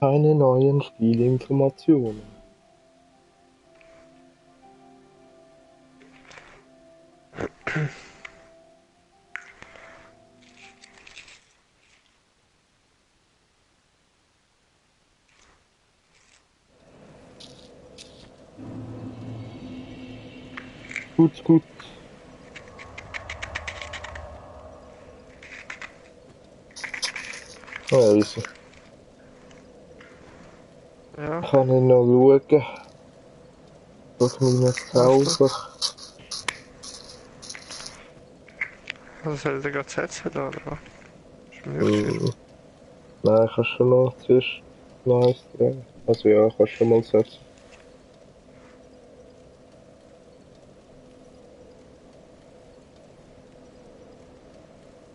Keine neuen Spielinformationen. Gut, gut. Also, Ja, kann ich noch schauen. Durch meine also, Zauber. also soll ich den gerade setzen da, oder was? Ist mir nicht geschehen. Hm, nein, kannst schon noch zuerst noch eins drehen. Also ja, kannst schon mal setzen.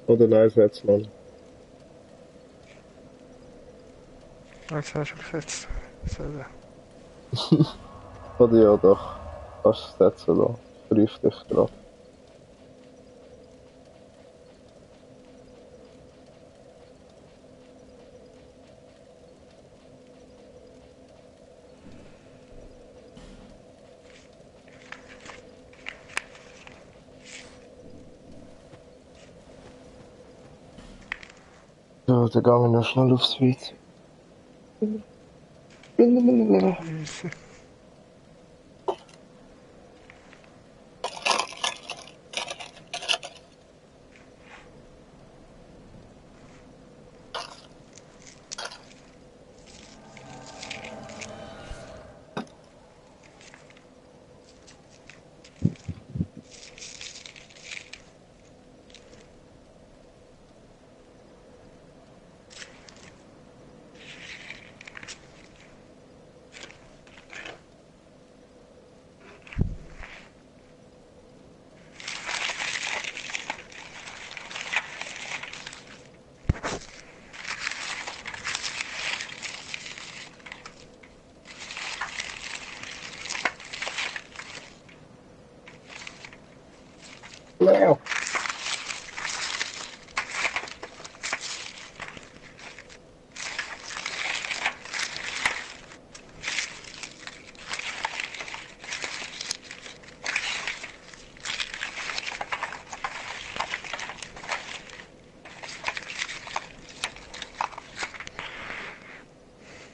Oder nein, setz noch nicht. Jetzt habe ich schon gesetzt. So, Oder ja, doch. Kannst du setzen da. Prüf dich gerade. So, dann gehen wir noch schnell aufs WC. easy. Wow.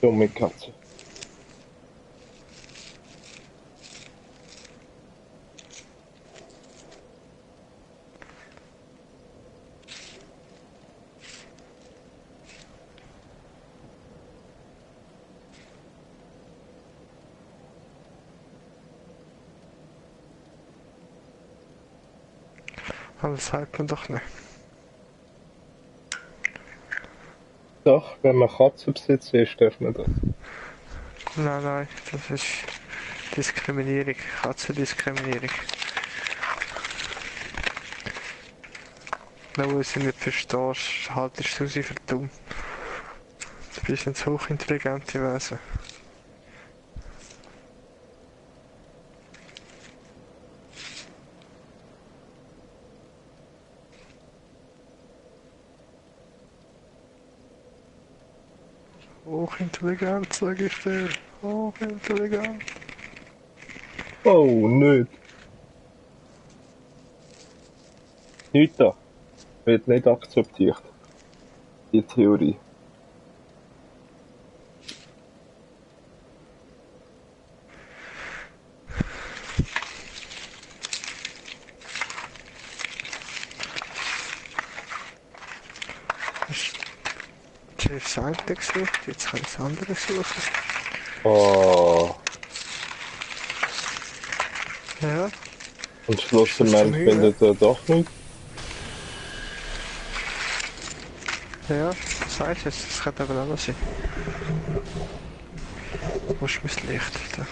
Dumme Katze. Aber das sagt man doch nicht. Doch, wenn man Katzenbesitzer ist, darf man das. Nein, nein, das ist Diskriminierung. Katzendiskriminierung. Wenn du sie nicht verstehst, haltest du sie für dumm. Du bist ein hochintelligente Wesen. Hochintelligent, sag ich dir. Hochintelligent. Oh, nicht. Nicht da. Wird nicht akzeptiert. Die Theorie. Das war das eine gewesen, jetzt kann ich das andere suchen. Oh. Ja, Und ist das zu schlussendlich Mühe? findet er doch nicht. Ja, du sagst es, das könnte aber anders sein. Wo ist mein Licht? Da.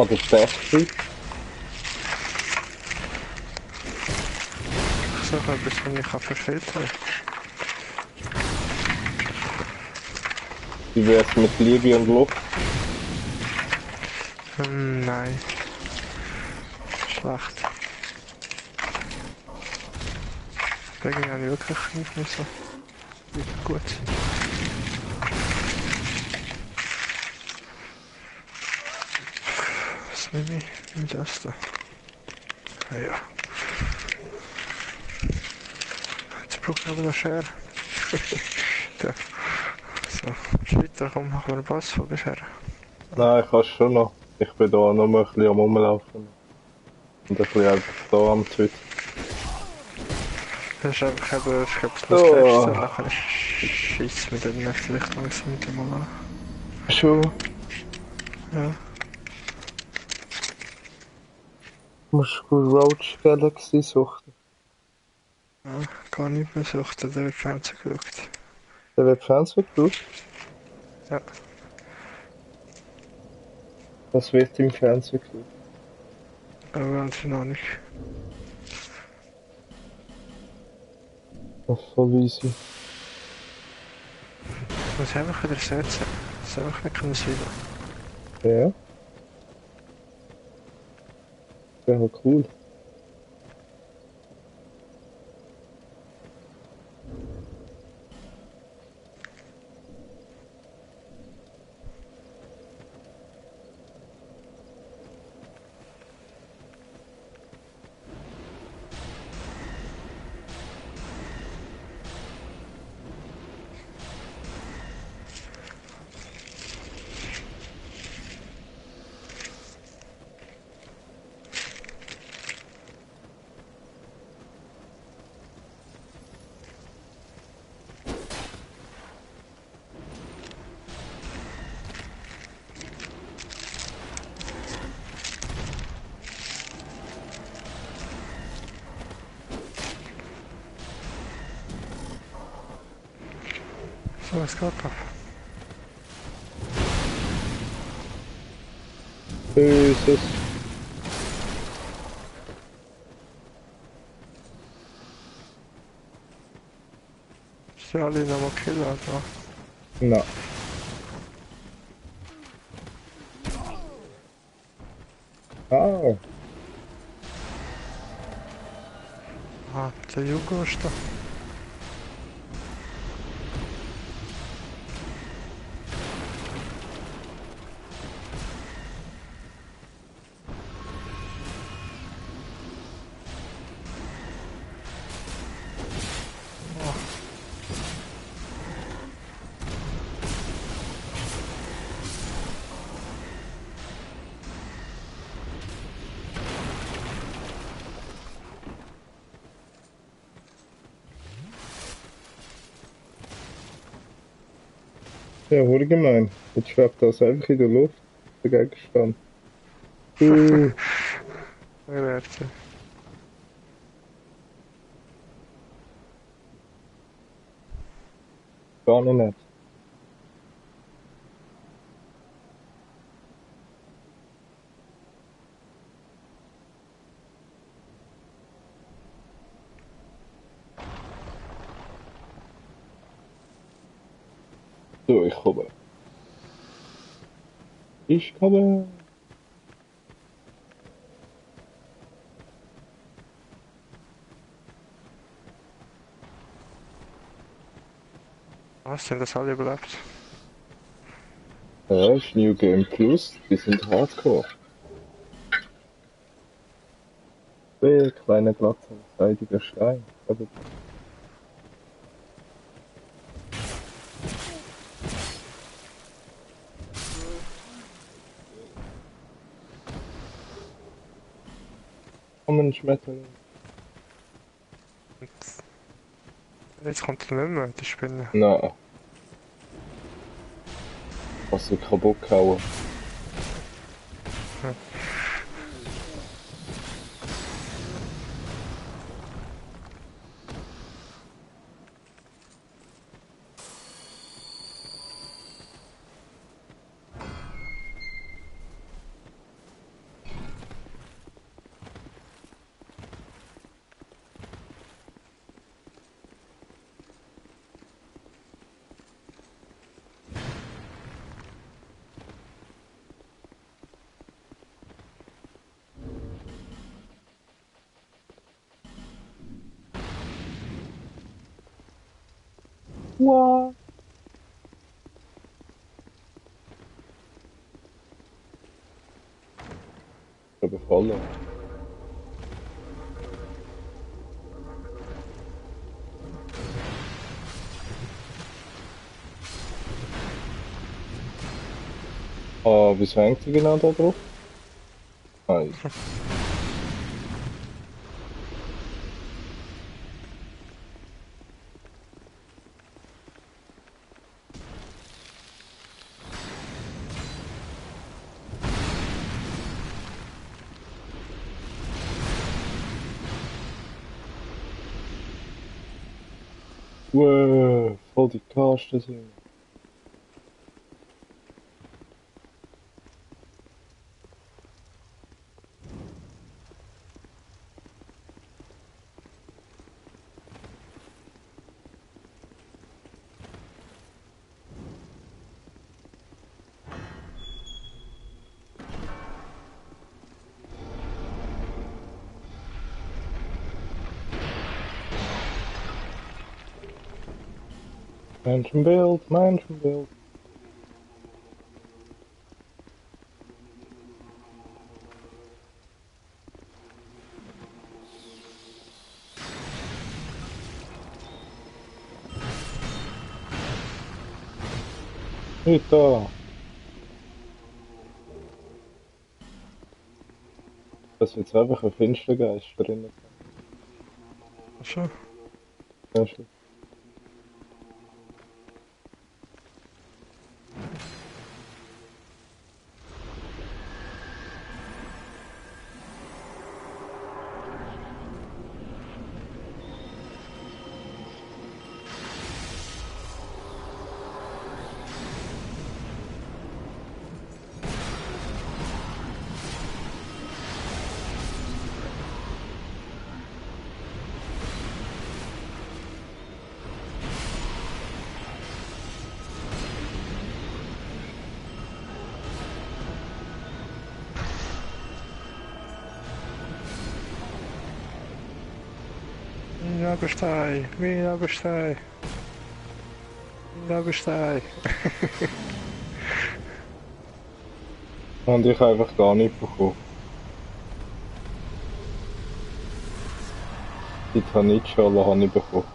An der Decke. Ich suche etwas, was ich verfiltern kann. Wie wär's mit Liebe und Luft? Nein. Schlecht. Deswegen habe ich wirklich nicht mehr so wirklich gut. Was nehme ich? Nehme das da? Ah ja. Jetzt brauche ich aber noch Schere. Da. So, weiter, komm, machen wir einen Pass von der Schere. Nein, kannst schon noch. Ich bin da nur ein bisschen am Rumlaufen. Und ein bisschen einfach da am Zwitzen. Das ist einfach eben, ich glaube, das Oh. Letzte, nachher schießt mir dann vielleicht langsam mit dem mal an. Schon. Ja. Musst du Roach Galaxy suchen. Ja, gar nicht mehr sucht, der wird Fernsehen geschaut. Der wird Fernsehen geschaut. Ja, Das wird im Fernsehen geschaut. aber weiß ich noch nicht. Das ist voll easy. Ich muss einfach wieder setzen. Das ist einfach nicht können sein. Ja. Wäre cool. So, was geht ab? Böses. Ist ja alle nochmal killen, oder? Na. Ah. Ah, der Jugo ist da. Ja, wurde gemein. Jetzt schwebt das einfach in der Luft. Der Gegenstand. Wer wird sie? Gar nicht. So, ich komme. Ich komme. Was denn, das alle überlebt? Ja, ist New Game Plus. Die sind hardcore. Zwei kleine Glatzen, seidiger Stein. Aber kommen Schmetterling. Jetzt kommt er nicht mehr, die Spinne. Nein. Was sie kaputt gehauen. What? Überfallen. Ah, wieso hängt sie genau da drauf? Nein. Wow, voll die Kasten sind. Menschenbild, Menschenbild. Nicht da. Das ist jetzt einfach ein Finstergeist drin. Achso. Ja, schon. Nagelstein, wie Nagelstein. Nagelstein. Und ich einfach gar nicht bekommen. Die Tanitschale habe ich bekommen.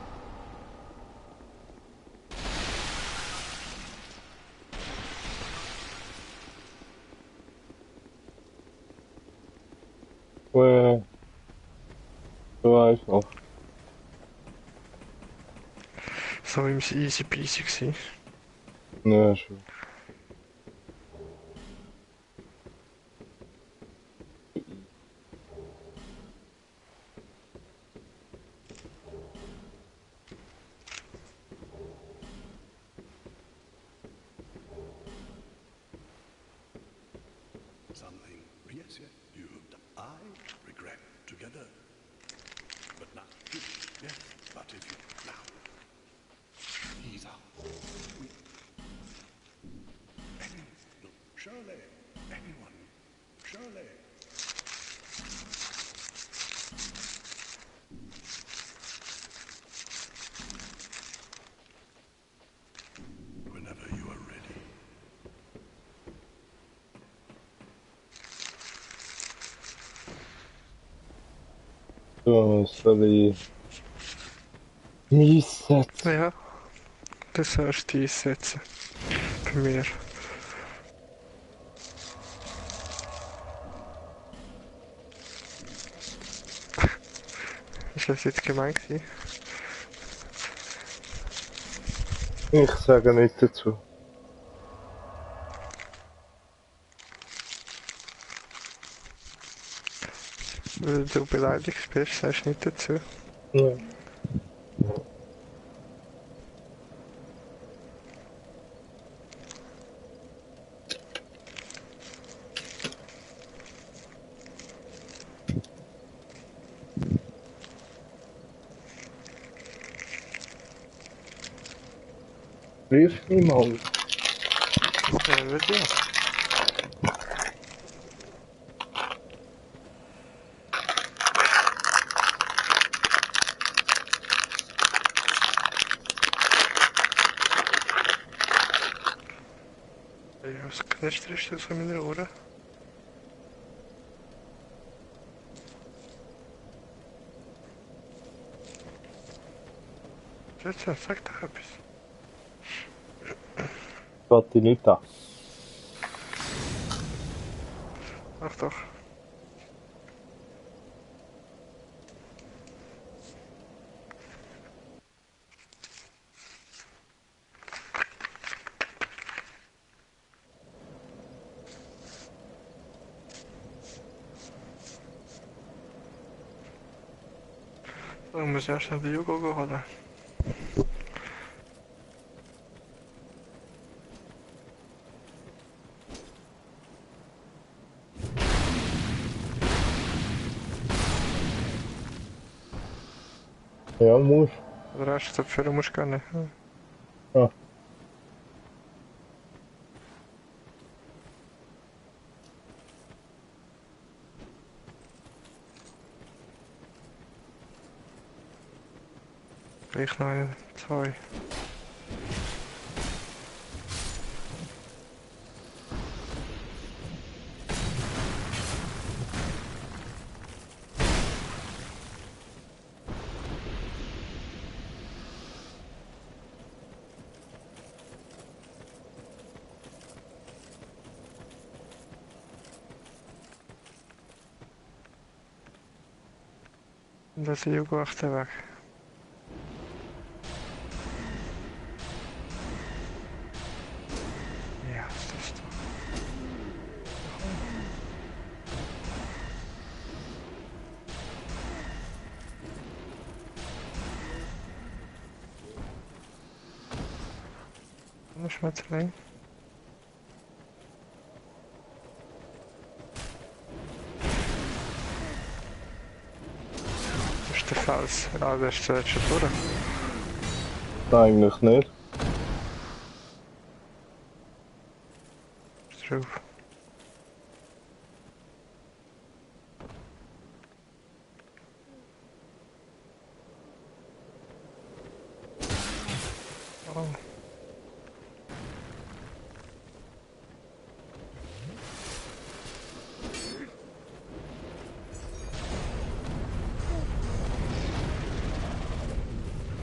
So einfach. So im easy peasy gewesen. Ja, schon. Something, yes, yes, you I regret together. But now, yes, but if you, now, ease out. We, anyone, no, surely, anyone, surely. Whenever you are ready. So, soll ich einsetzen? Ja, das sollst du einsetzen. Bei mir. Ist das jetzt gemein gewesen? Ich sage nichts dazu. Weil du beleidigt bist, sagst du nicht dazu. Ja. Ruf mich mal. Wird ja. nicht richtig so meine Ohren. Jetzt sag doch etwas. Geht die nicht an. Ach doch. So, ich muss erst noch die Jugo holen. Ja, muss. Den Rest dafür musst du gar nicht. Ja. Gleich noch eine, zwei. Und das ist die Jugo achter weg. Ja, ist das doch. Schmetterling. Das ist der Fels. Ja, der ist schon durch. Eigentlich nicht. Ist drauf. Oh.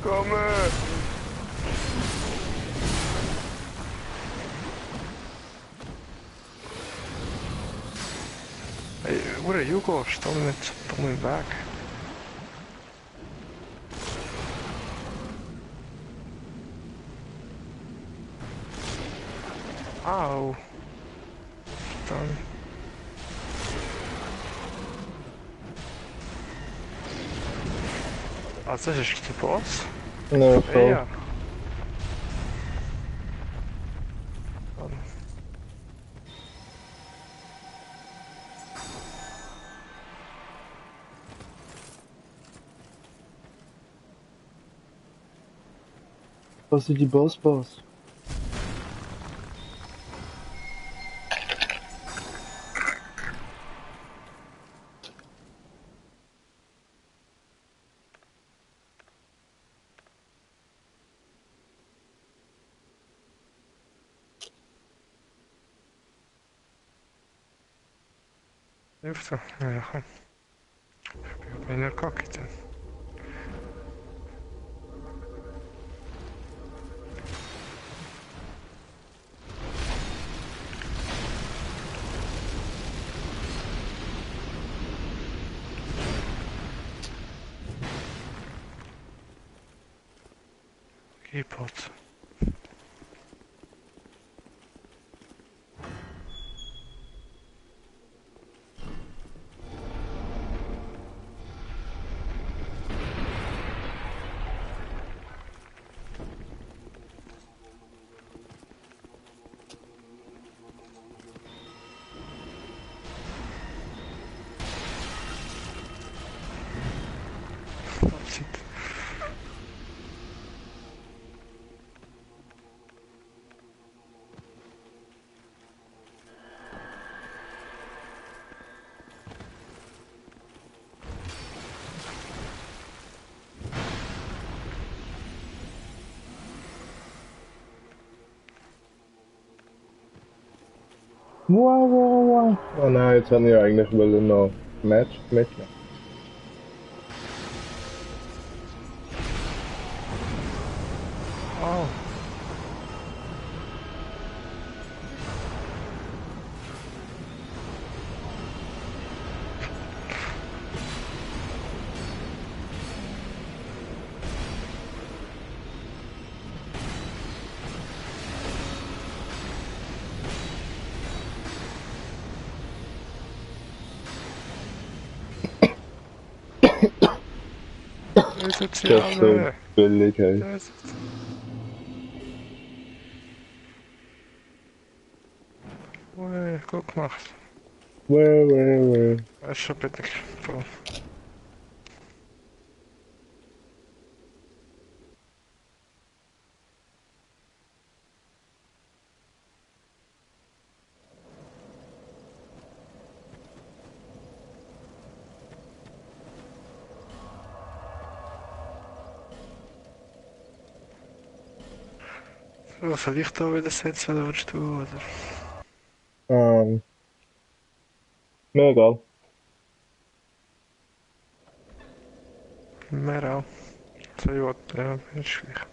Komme! Hey, oder Hugo, stop nicht dumm im Weg. Au! Dann. Also, das ist der Boss? Ja, voll. Ja. Dann. Was ist die Boss? Hilft er? Ja, komm. Ich bin in der Kacke dann. Keypot. Fazit. Wow, wow, wow. Oh nein, jetzt habe ich eigentlich noch Match mitnehmen. Oh. Das ist so Soziale. billig, ey. Das gut gemacht. Wow. Das ist schon bitter. Voll. So, soll ich da wieder setzen oder willst du? Oder? Ähm, Mir egal. Mehr auch. So, ich wollte, ja, ist gleich.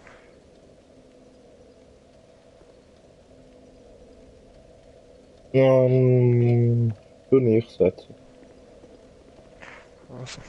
Du nicht setzen. Also.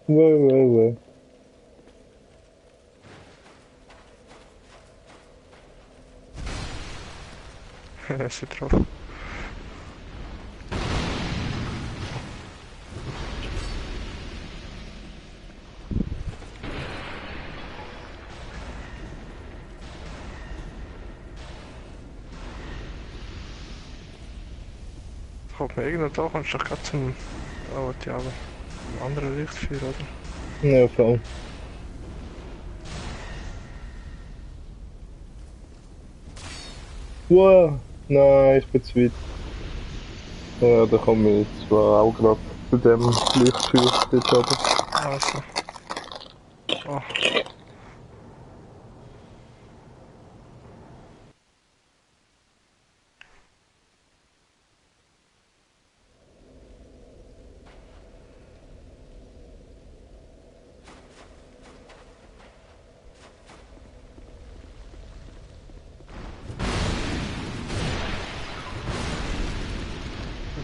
Wow. Ja, ist drauf. Kommt mir irgendwann da, kommst du doch gerade zum. Oh, die aber. Ein anderer Lichtfeuer, oder? Ja, voll. Wow. Nein, ich bin zu weit. Ja, da komme ich zwar auch gerade zu dem Lichtfeuer dort oben. Also. Oh.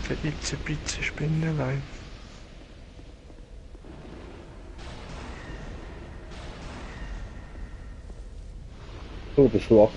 Der Itze-Bitze Spinnelein. Oh, der schwach.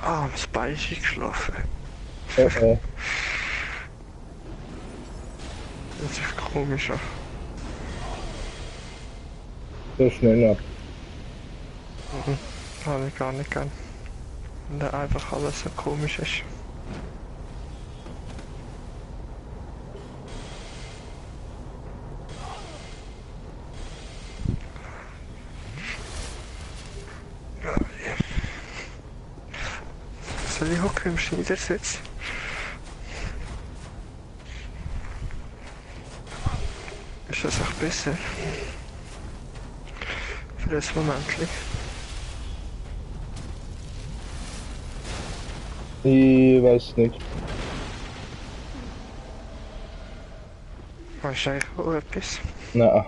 Ah, am Speicher geschlafen. Oh. Das ist komisch an. So schnell ab. Habe ich gar nicht gern. Wenn da einfach alles so komisch ist. Soll ich hocken im Schneidersitz? Ist das auch besser? Für das Moment. Ich weiß nicht. Hast du eigentlich auch etwas? Nein. Na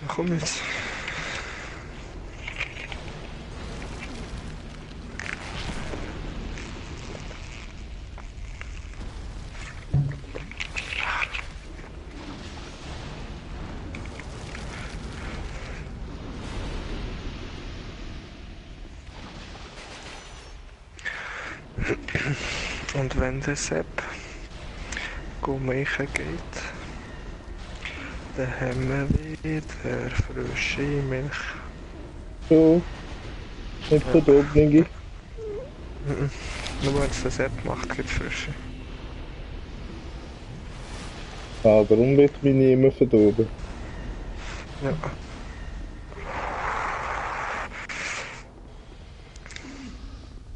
komm jetzt. Und wenn der Sepp Milch geht, dann haben wir wieder frische Milch. So, nicht von da oben, Nigi. Nur wenn es der Sepp macht, gibt es frische. Ah, darum wird mich niemand verdorben. Ja.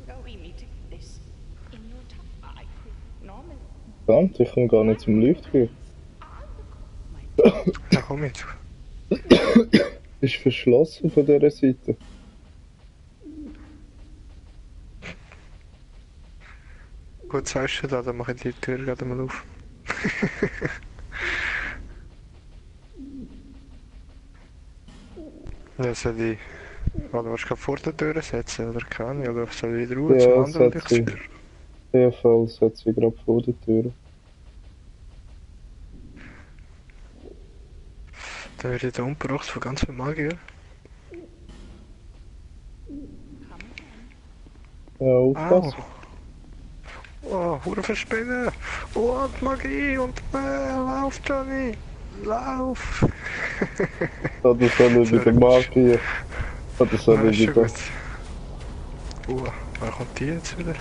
Go eat me to this in your time. I could normally. Verdammt, ich komme gar nicht zum Leuchtfeuer. Na komm jetzt. Ist verschlossen von dieser Seite. Gut, sagst du da, dann mache ich die Tür gerade mal auf. Ja, soll ich... Oder willst du vor der Tür setzen, oder keine? Oder soll ich wieder raus zum Ja, anderen setzt sie. Lichtspür? Der Fall setzt sie gerade vor der Tür. Dann werde ich da umgebracht von ganz viel Magier. Ja, Au! aufpassen. Oh, hure Verspinnen! Oh, die Magie und lauf, Johnny! Lauf! Oder soll ich wieder Magier? Oder soll Nein, ich ist schon wieder... gut. Wer kommt die jetzt wieder?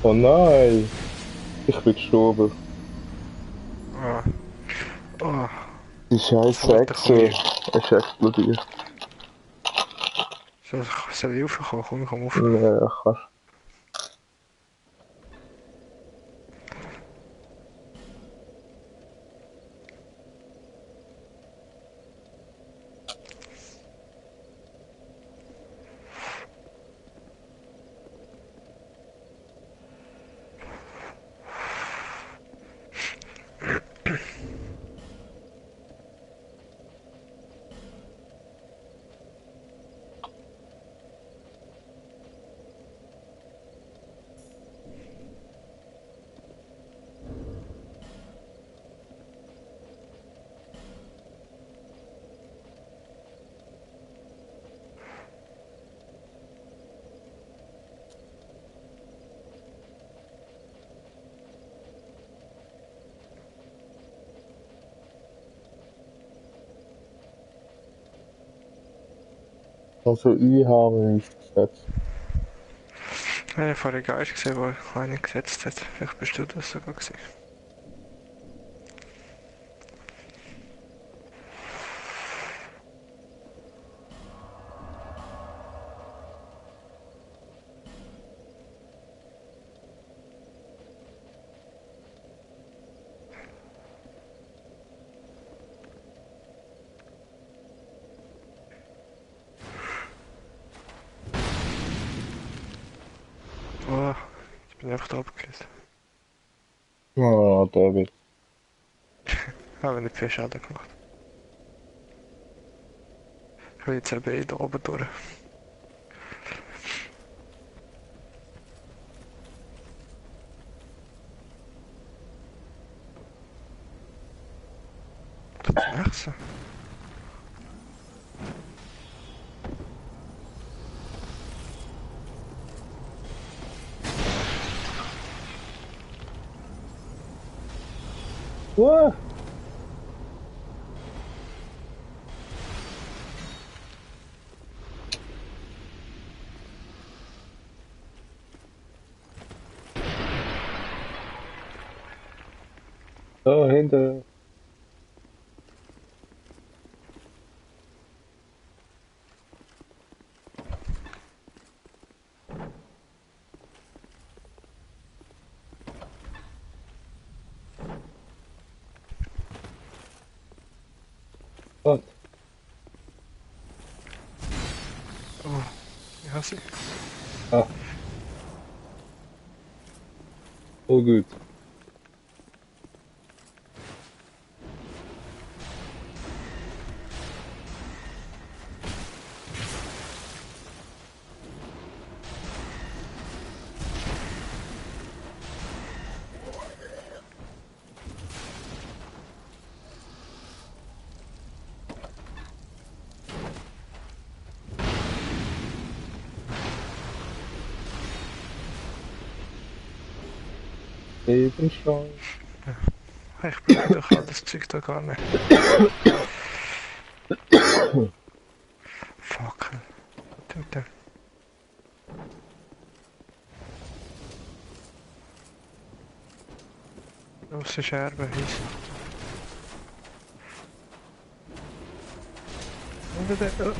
Oh nein! Ich bin gestorben. Ah. Oh, Die scheiß Warte, Echse komm ist explodiert. soll ich raufkommen? Komm, ich komm auf. Ja, kannst. Also einhaben ist gesetzt. Ich habe vorhin einen Geist gesehen, der einen gesetzt hat. Vielleicht bist du das sogar gewesen. Oh, ich bin einfach da abgekillt. Ah, David. Habe nicht viel Schaden gemacht. Ich will jetzt eben eh da oben durch. Das nächste. What? Da hinten. Was? Oh, ja, sie. Ah, Oh gut. Ebenschau. Ich brauche doch all das Zeug da gar nicht. Fackel. Was tut der? Grosse Scherben heiß. Und der. Oh.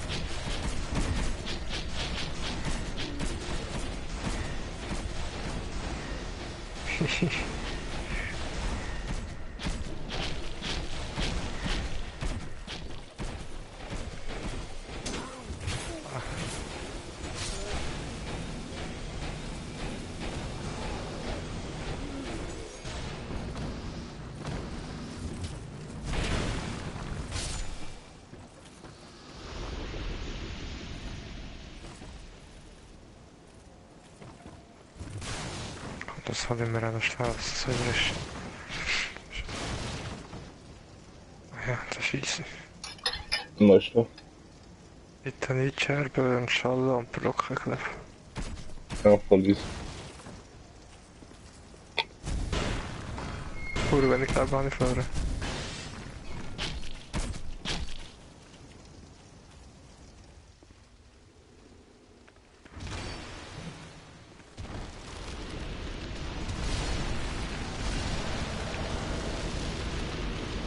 Das habe ich mir auch noch schnell so ist. Ja, das ist easy. Weißt du? Bitte nicht Scherben und Schallen und Brocken kleben. Ja, voll easy. Pur, wenn ich glaube, habe ich verloren.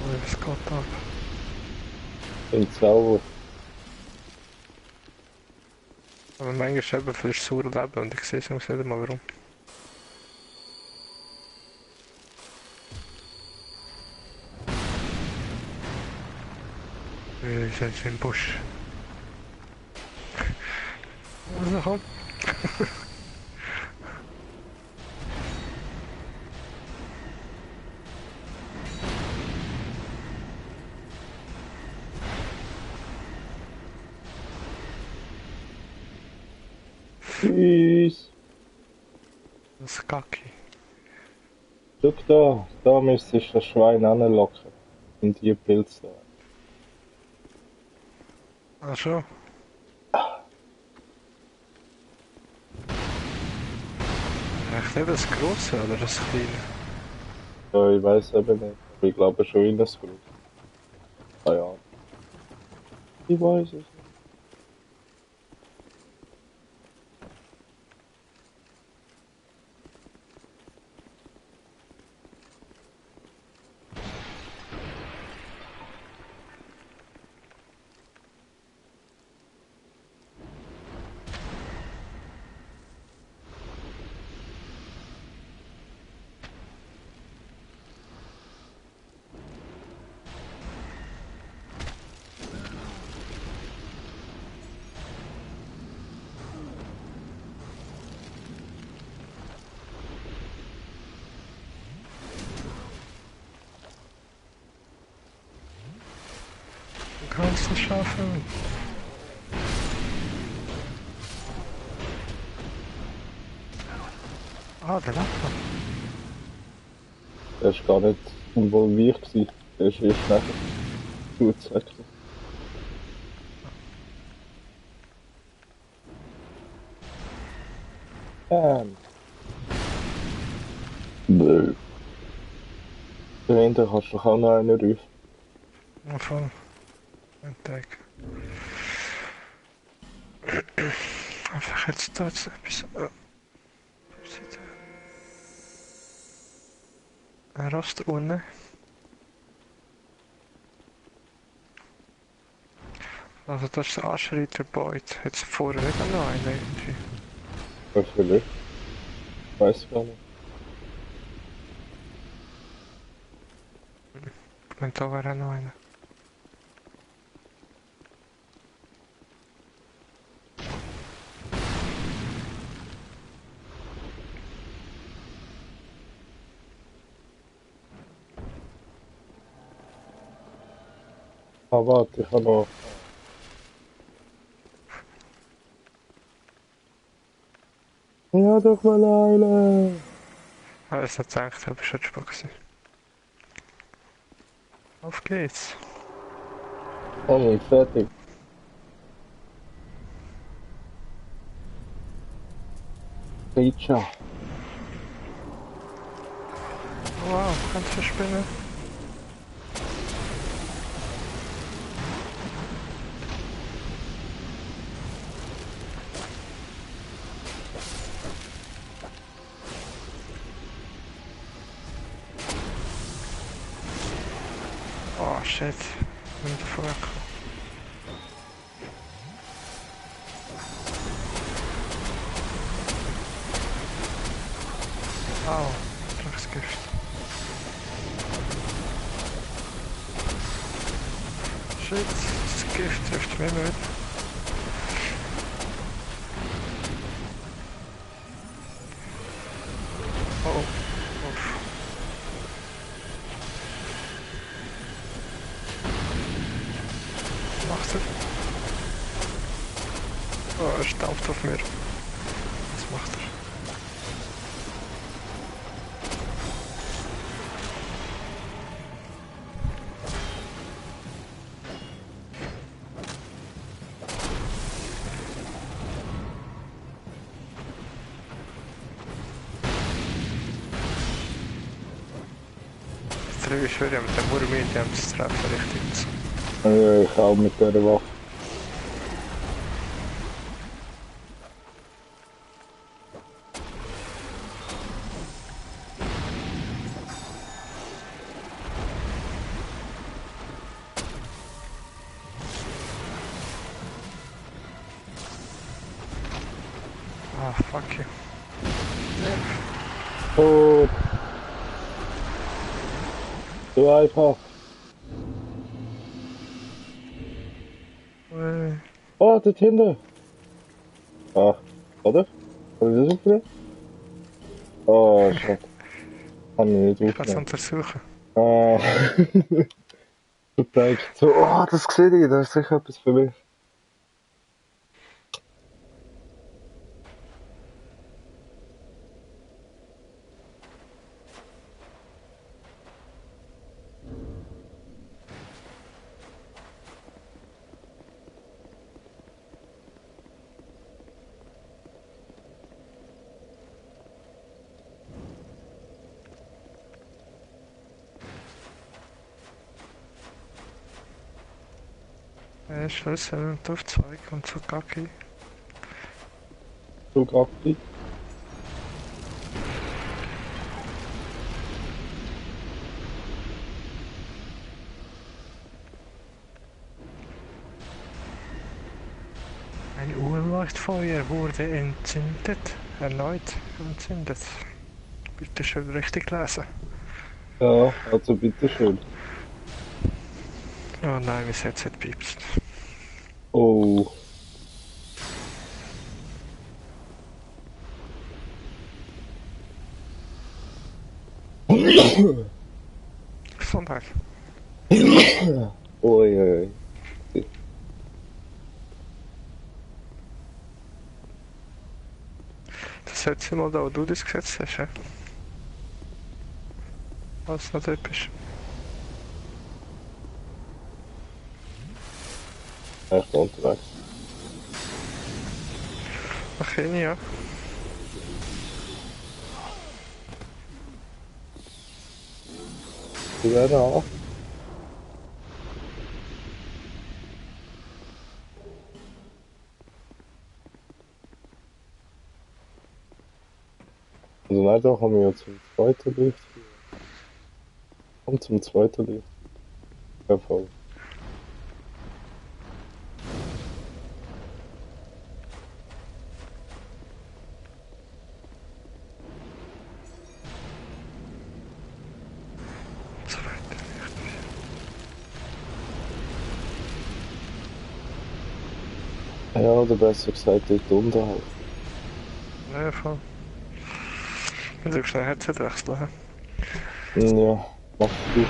Oh, es geht ab. Im Zauber. Aber manchmal Scherben fürs saure Leben und ich sehe es nicht mal warum. Wir sind im Busch. Also komm. Tschüss. Das ist Kacke. Schau da. Da müsstest du das Schwein anlocken. In die Pilze da. Ach so. Echt nicht das grosse oder das kleine? Ja, ich weiß eben nicht. Aber ich glaube schon in das Grund. Ah ja. Ich weiß es nicht. Du kannst es schaffen. Ah, der lacht noch. Der ist gar nicht involviert gewesen. Der ist erst nachher zugezogen. Bäh. Dahinter kannst du doch auch noch einen rufen. Ja, voll. Ein Tag. Einfach jetzt da jetzt etwas. Wo ist der? Ein Rost unten. Also das ist der Anschreiter Beut. Jetzt vorne nicht noch einen irgendwie. Ja, vielleicht. Weiß gar nicht. Ich meine, da wäre auch noch einer. Ah, warte, ich habe noch. Ja, doch mal Leile! Ah, das hat gedacht, du bist schon spät gewesen. Auf geht's. Oh, fertig. Feature. Wow, kannst du spinnen? Oh shit, ich bin davor weggekommen. Au, Drugsgift. Shit, das Gift trifft mich nicht. Oh, uff. Was macht er? Oh, er staubt auf mir. Was macht er? Jetzt treffe ich schon mit dem Murmedium zu treffen, richtig. Ja, ich auch mit der Waffe. Ah, fuck you. Oh. So einfach. Oh, dort hinten. Ah, oder? Habe ich das aufgenommen? Oh, schade. Kann ich nicht Ich kann es aufnehmen. untersuchen. Ah. Du denkst so, oh, das sehe ich, das ist sicher etwas für mich. Schlüssel und Aufzweig und so Kacke. So Gappi. Ein Uhrleuchtfeuer wurde entzündet. Erneut entzündet. Bitte schön richtig lesen. Ja, also bitteschön. Oh nein, mein Headset piepst. Oh. Gesundheit. Oi, oi. Das letzte Mal, da wo du das gesetzt hast, ja? Was noch typisch. Echt unterwegs. Okay, ja. Die werden auch. Also leider haben wir ja zum zweiten Lift. Und zum zweiten Lift. Ja, voll. So weit. Ja, oder besser gesagt, dort unten halt. Ja, voll. Ich will schnell Headset wechseln. Ja, mach du.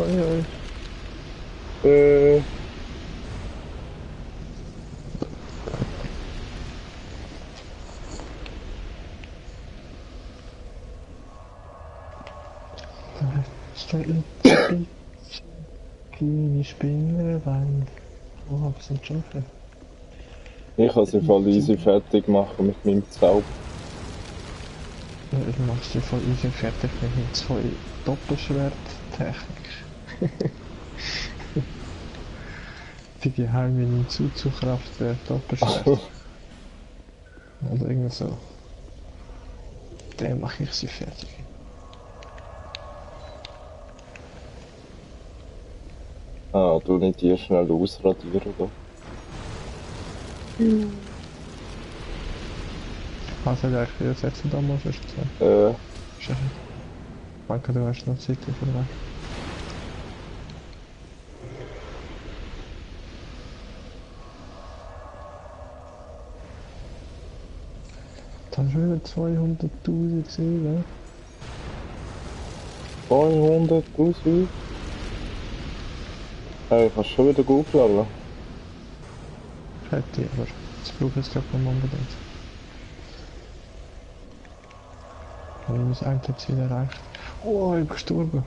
Oi, oi. Äh, Steht eine Spitze, kleine Spinnenwand. Oh, was sind schon viele? ich kann sie voll easy fertig machen mit meinem Zauber. Ja, ich mach sie voll easy fertig mit den 2 Doppelschwert-Technik. Die geheime Ninjutsu-Kraft der Doppelschwert. Oder irgend so. Dann mache ich sie fertig. Ah, du nicht die schnell ausradieren da. Also, der ich wieder setzen da muss, ist gesagt. Schön. Danke, du hast noch Zeit für mich. Das haben schon wieder 200.000 gesehen, ne? 200.000? Hey, kannst du schon wieder aufladen? Hätte ich, aber das brauche ich jetzt glaube ich noch unbedingt. Habe ich mein Endziel erreicht. Oh, ich bin gestorben.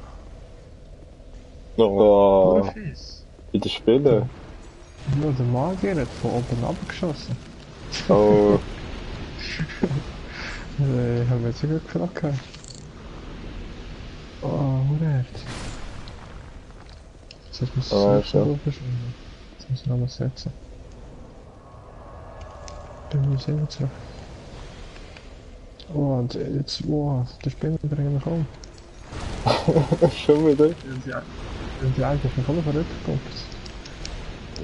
Oh, Fies. in den Spielen? Nur der Magier hat von oben abgeschossen. Oh, Ich habe mich sogar gefragt. Oh, Hurert. Jetzt muss ich ah, es so schon. verschwinden. Jetzt muss ich nochmal setzen. Bin mir selber zurück. Oh, und jetzt, oh, die Spinnen bringen mich um. Schon wieder? Sind die eigentlich voll verrückt gepumpt?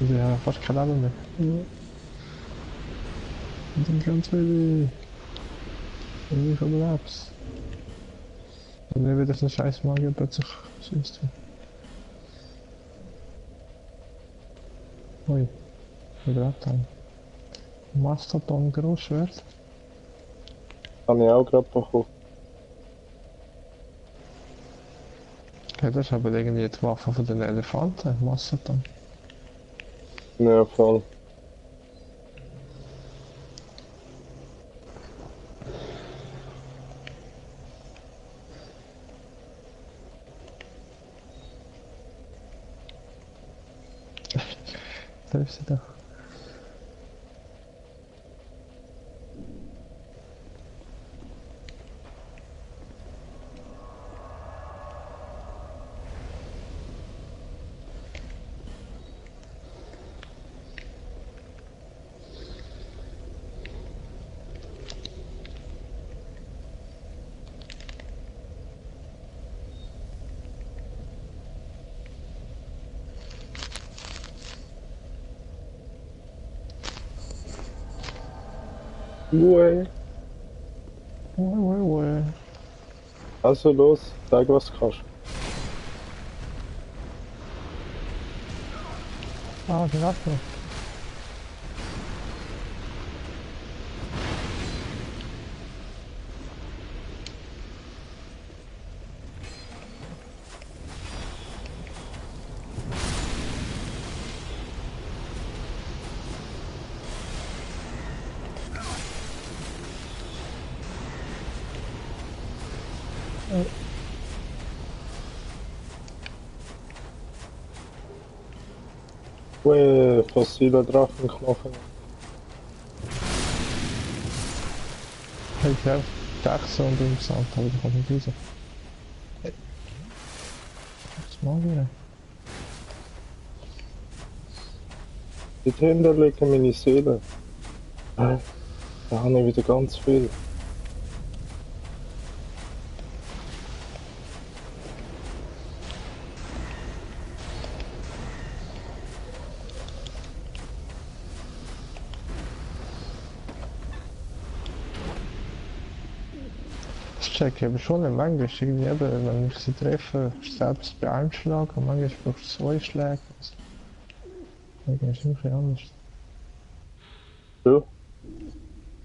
Die haben fast kein Leben mehr. Ja. Und dann ganz viele. Wie viel lebst. Und dann wird das ein scheiß Magier plötzlich sonst. Ui, wieder abteilen. Mastodon Großschwert. Habe ich auch gerade bekommen. Ja, das ist aber irgendwie die Waffe von den Elefanten, Mastodon. Ja, voll. Da ist sie doch. Ui. Ui. Also los, sag was du kannst. Ah, die Waffe. Ui, fossile Drachenknochen. Ich habe gedacht so und interessant, aber ich komme nicht raus. Das Magier. Dort hinten liegen meine Seelen. Da habe ich wieder ganz viel. Das check ich aber schon nicht. Manchmal ist irgendwie eben, wenn ich sie treffe, selbst bei einem Schlag und manchmal braucht es 2 Schläge. Also, manchmal ist es irgendwie anders. Ja,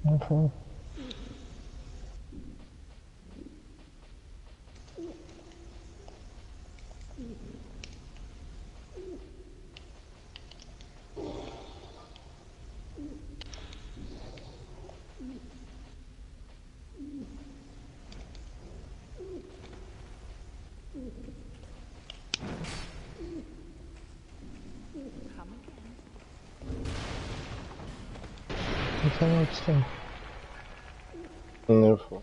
Ja, voll. Ich habe nichts drin. Nee, voll.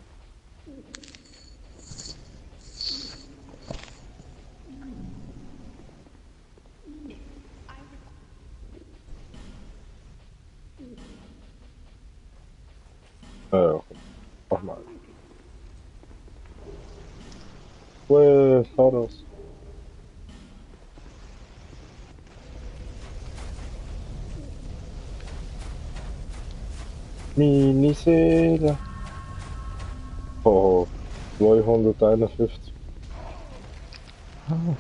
I Ja, komm. Mach mal. Fahr das. Miniseele. Oh, 251. Oh.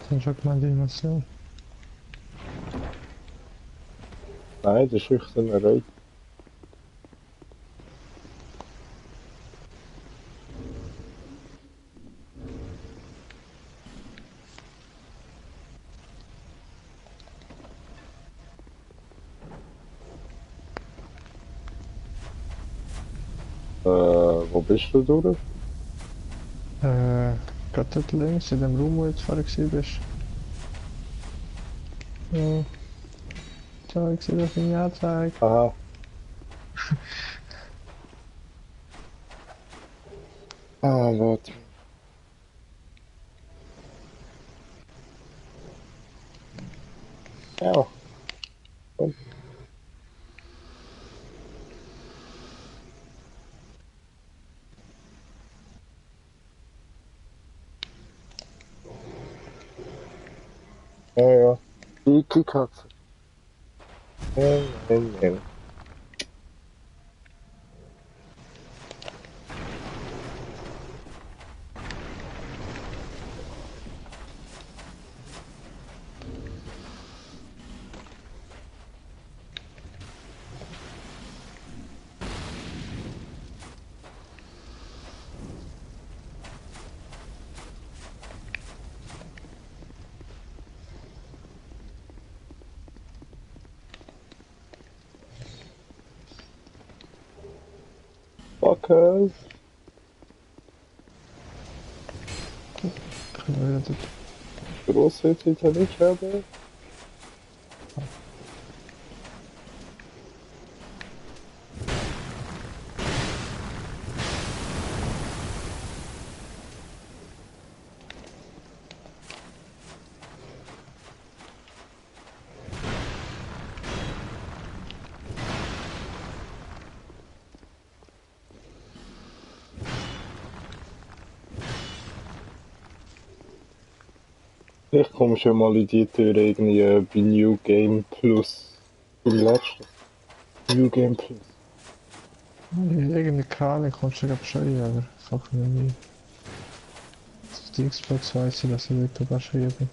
Dann schaut mal die Animation. Nein, das ist wirklich so eine Raid. Wo bist du durch? Gerade dort links in dem Raum, wo du jetzt vorher bist. Ja. Schau, ich sehe das in Anzeige. Aha. Ah, warte. Ja. Komm. Ja, ja. Dicke Katze. Ja. Fuckers. Können wir wieder dort. Groß wird es jetzt nicht haben. Ich komme schon mal in die Tür irgendwie bei New Game Plus. Im letzten. New Game Plus. Irgendeine Karte kommt schon schon, aber fuck mir nie. Auf die Xbox weiß ich, dass ich wirklich überschrieben bin.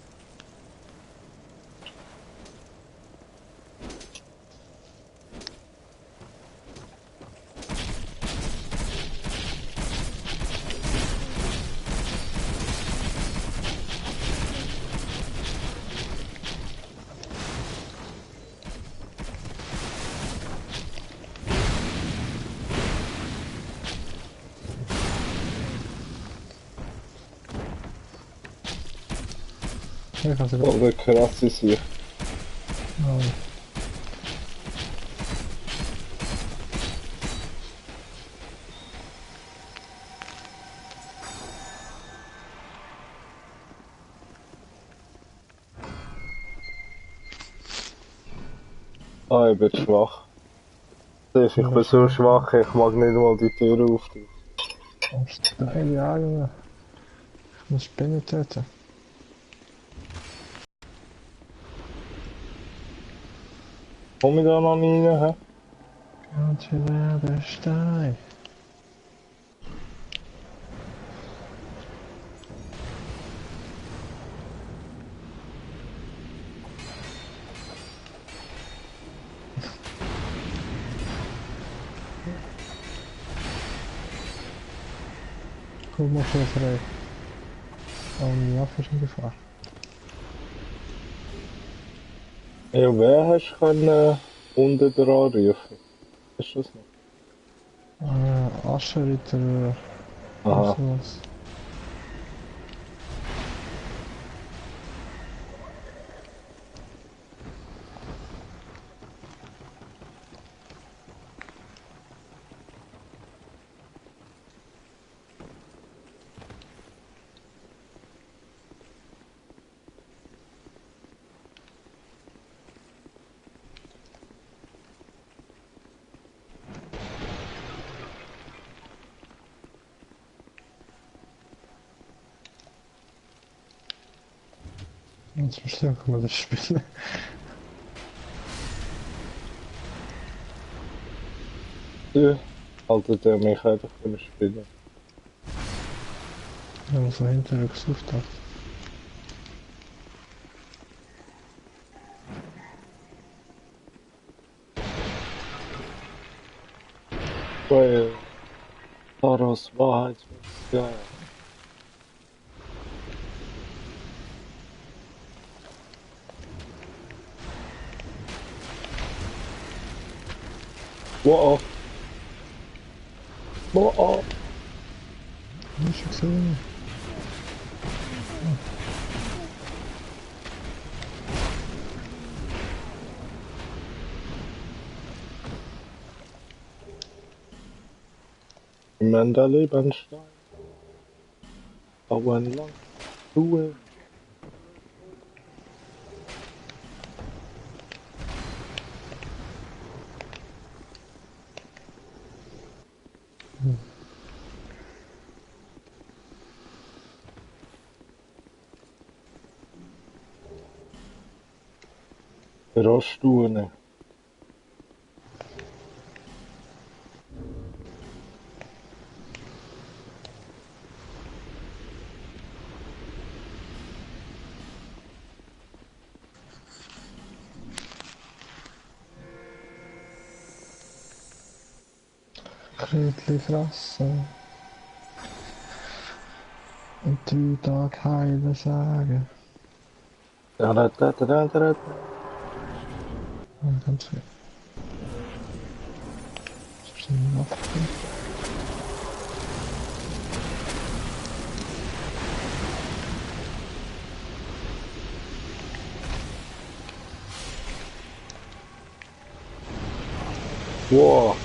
Ich kann sogar. Aber krass ist hier. Oh, Ah, ich bin schwach. Ich bin so schwach, ich mag nicht mal die Tür auftun. steil jagen. Ich muss Spinnen töten. Komm ich da noch nie rein, hä? Und wir werden steil. Guck mal schon frei. Oh, die Waffe ist in Gefahr. Ja, wer hast du unten dran rufen? Ist das noch? Ascheritter oder Aha. sowas. Und zum Schluss kann man das spielen. Ja. Haltet er mich einfach für ein Spieler. Wenn man so hinterher gesucht hat. Weil Taros Wahrheit. Ja. Wow. Wow. Hab ich schon gesehen. Amanda Lebenstein. Bauen lang. Ruhe. Rostune. Kräutchen fressen. Und 3 Tage heilen sagen. Da. Und ganz viel. Das ist ein Waffe. Wow.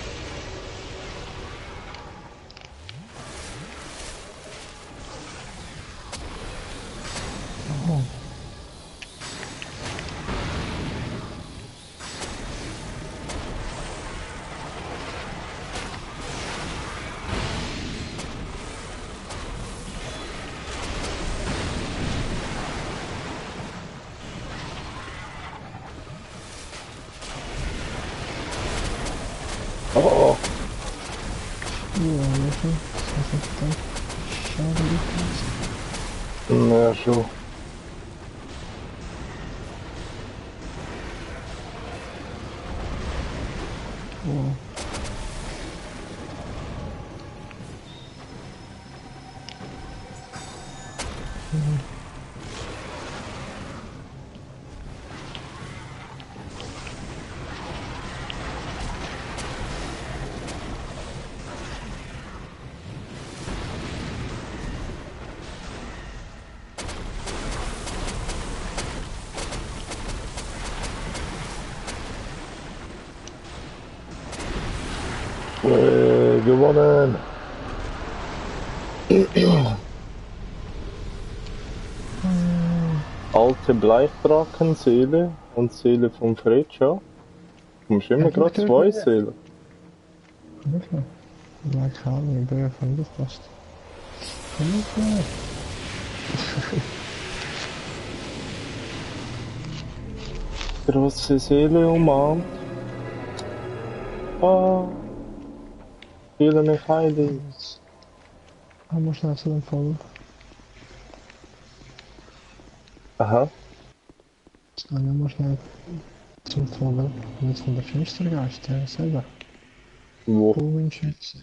Oh, Oh. ja, Löffel. Das ist dann schade gekriegt. Ja, schon. Oh, Gewonnen. Alte Bleichdrakenseele und Seele vom Fredscha. Du musst immer einfach gerade zwei Seelen. wirklich. Ja, keine Ahnung, ich bin ja von Luftpost. Okay. Grosse Seele umarmt. Ah, fühle mich heilig. Jetzt haben wir schnell zu dem Fall. Aha. Dann haben wir schnell zum Vogel. Und jetzt kommt der Finstergeist, der selber. Wo? Blumenschätze.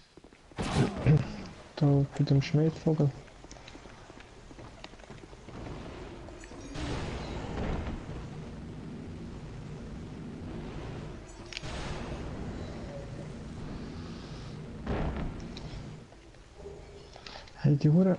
Da bei dem Schmiedvogel. Hey, die Hure.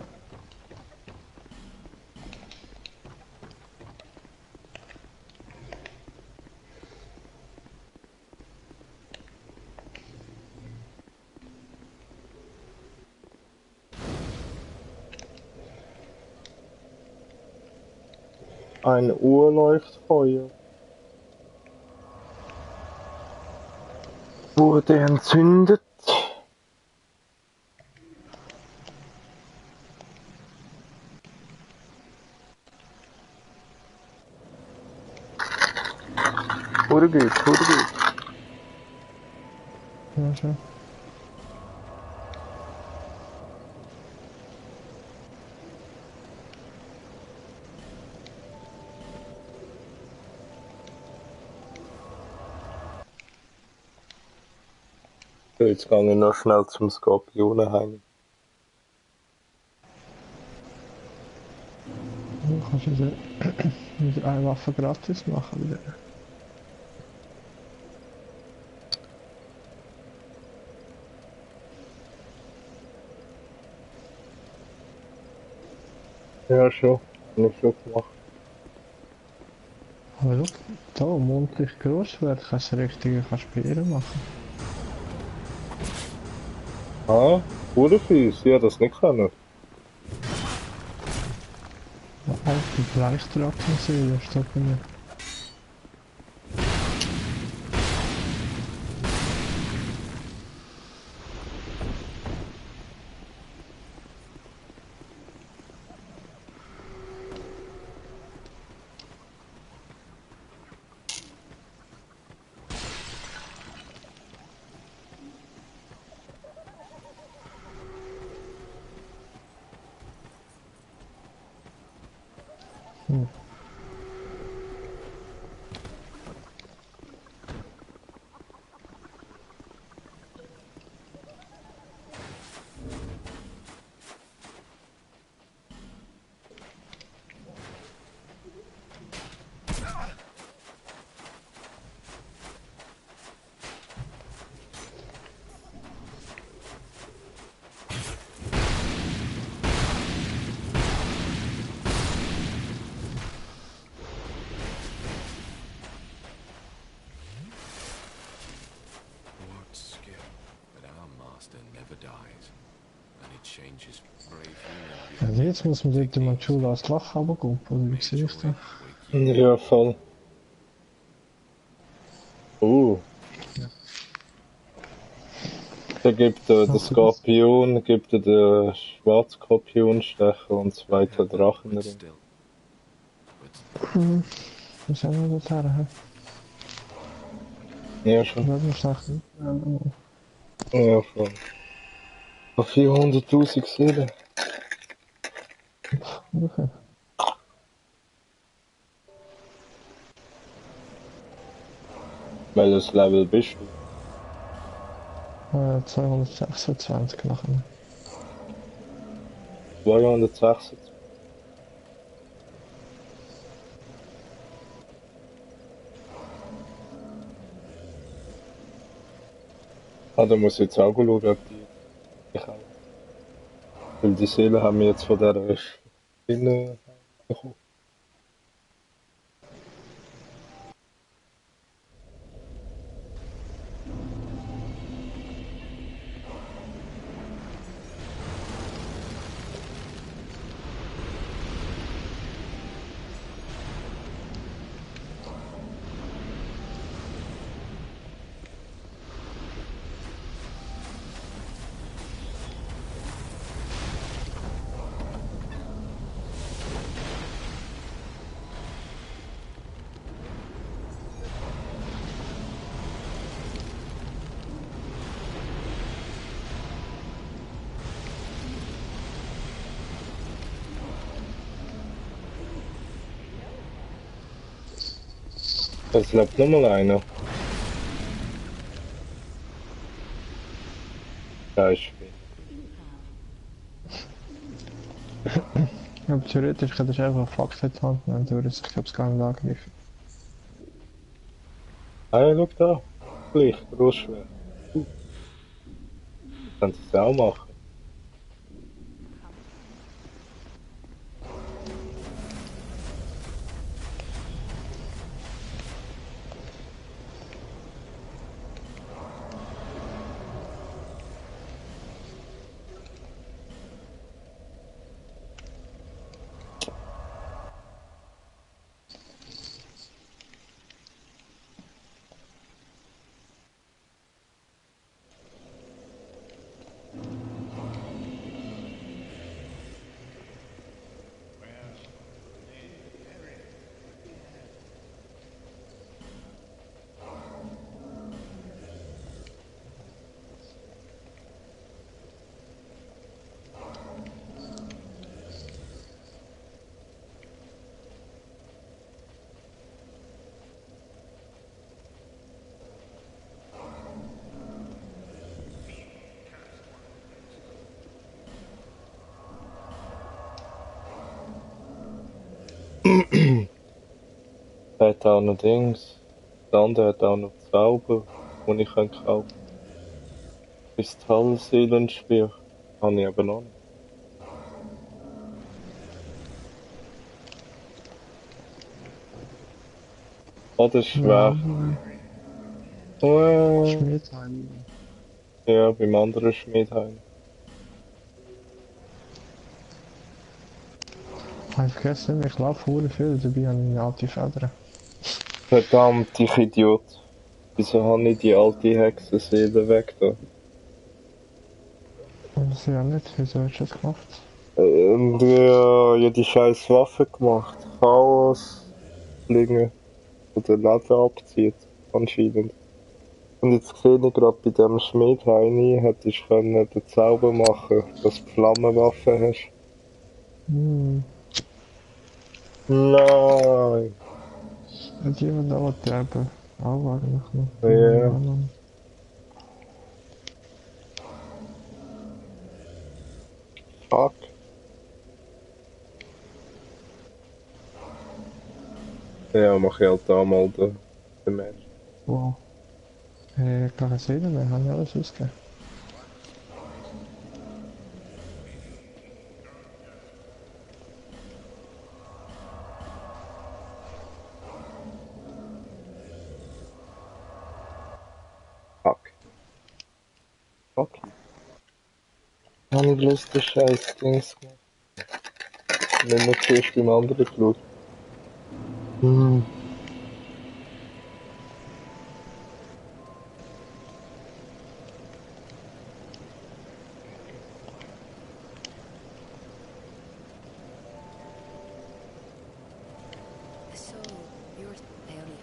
Ein Urleuchtfeuer wurde entzündet. Hure gut, hure gut. Ja, schon. So, jetzt gehe ich noch schnell zum Skorpion heim. Du kannst wieder, wieder eine Waffe gratis machen. Wieder. Ja, schon. Hab ich schon gemacht. Aber schau, da monatlich gross wird, kannst du richtige Speere machen. Ah, hure fies. Ja, das nicht können. Ja, auch die Fleischtrockensäule steht bei mir. Hm. What skill, but our master never dies, and it changes bravery and Also beauty. jetzt muss man dort mal die Schule als Loch runtergumpen, oder wie sehe ich Joy das? wake you. Ja, voll. Da gibt der Machst du das? Skorpion, gibt der Schwarzskorpionstecher und zwei But Drachenring. still, but Wir sind noch dorthin. Ja, schon. Lass mich sagen. Ja, voll. Auf 400.000 Seelen. Okay. Welches Level bist du? 226 nachher. 226. Ah, da muss ich jetzt auch schauen, ob die ich auch. Weil die Seelen haben wir jetzt von der Spinne bekommen. Es lebt noch mal einer. Ja, ist Spinne. Aber theoretisch könntest du einfach eine Fackel in die Hand nehmen, würde ich glaube es gar nicht angreifen. Ah ja, schau da. Licht, Großschwert. Kannst du es auch machen. Er hat auch noch Dings. Der andere hat auch noch Zauber, die ich kaufen kann. Kristallseelenspiel. Habe ich aber noch nicht. Oh, das ist schwer. Schmiedheim. Ja, beim anderen Schmiedheim. Ich habe vergessen, ich laufe verdammt viel, dabei habe ich eine alte Feder. Verdammt, ich Idiot. Wieso habe ich die alte Hexenseele weg da? Und das ja nicht, wieso hast du das gemacht? Und ja, die scheiß Waffe gemacht. Chaos, Fliegen oder Leben abzieht, anscheinend. Und jetzt sehe ich gerade bei dem Schmied rein, hättest du können den Zauber machen, dass du Flammenwaffe hast. Hm, Nein! hat jemand auch derbe auch eigentlich noch. Ja. Fuck. Ja, mach ich halt da mal den Match. Wow. Keine Seele mehr, habe ich alles ausgegeben. Fuck. Okay. Habe ich bloß den scheiß Dings gemacht. Nicht mehr zuerst beim anderen geschaut. Hm. So, you're Aeonia.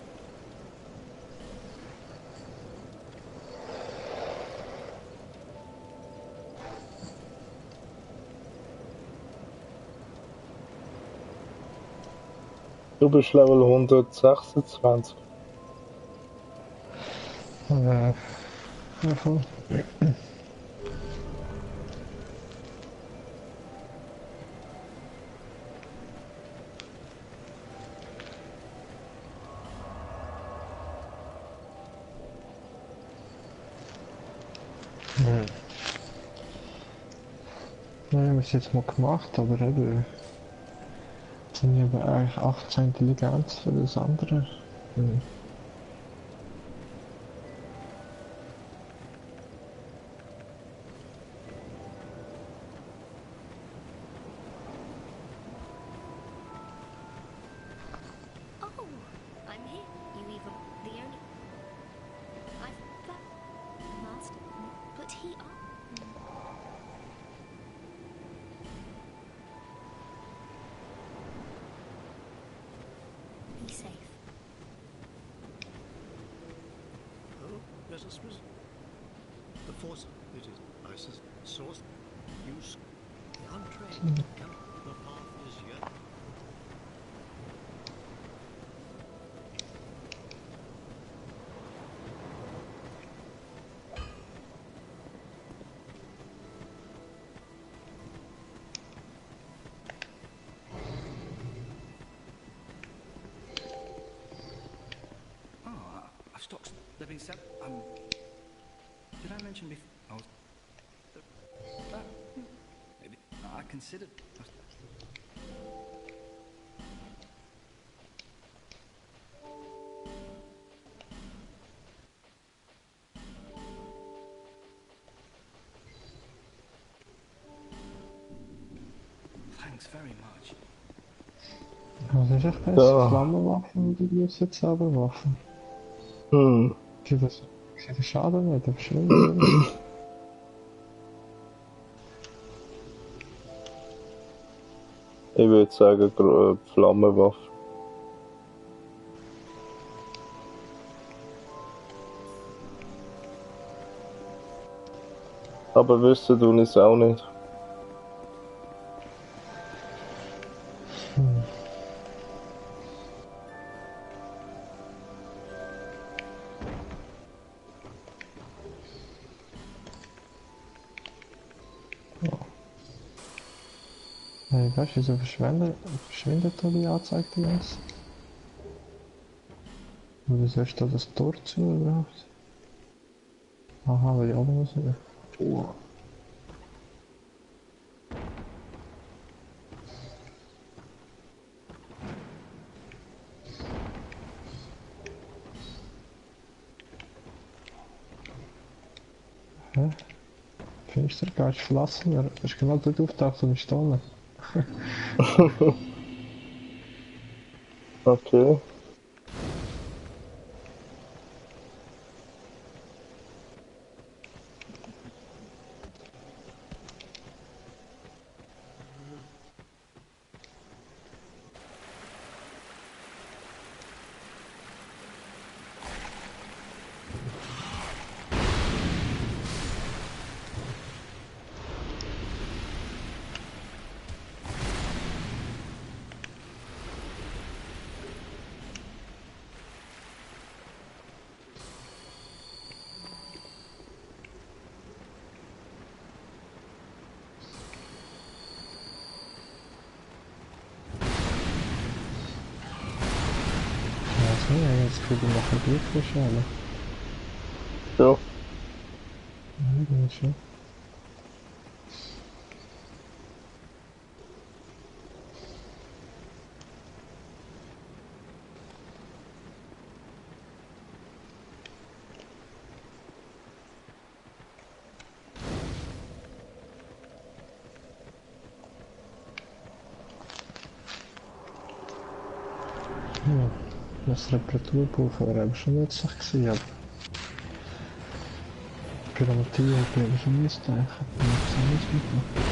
Du bist Level 126. Ja, voll. Ja, ich habe es jetzt mal gemacht, aber eben, jetzt sind ich aber eigentlich 18 Intelligenz für das andere. Hm. Oh, I'm here. You even the only. I've got master, but he are. Be safe. Oh, let us resume. The force, it is Isis source. Use the untrained. The path is yet. Oh, I've stopped living set. Did I mention before? I was. Maybe I considered. Thanks very much. Was ist echt besser? Ja. Flammenwaffen oder diese Zauberwaffen? Hm. Ich sehe den Schaden nicht, aber schön. Ich würde sagen, Flammenwaffe. Aber wissen tun ich es auch nicht. Hey, weißt du, wieso verschwindet da die Anzeige die ganze? Und wieso ist da das Tor zu überhaupt? Aha, weil ich alle muss wieder. Oh. Hä? Finstergeist verlassen? Er ist genau dort auftaucht und ist da. Okay. Ja, jetzt kriege ich noch ein Bier frisch, alle. Ja. Ja, das ist schon. Ja, das Reparaturpulver wäre eben schon nützlich gewesen, aber Pyromatie hätte ich schon nicht denken. Ich habe es auch nicht mitmachen.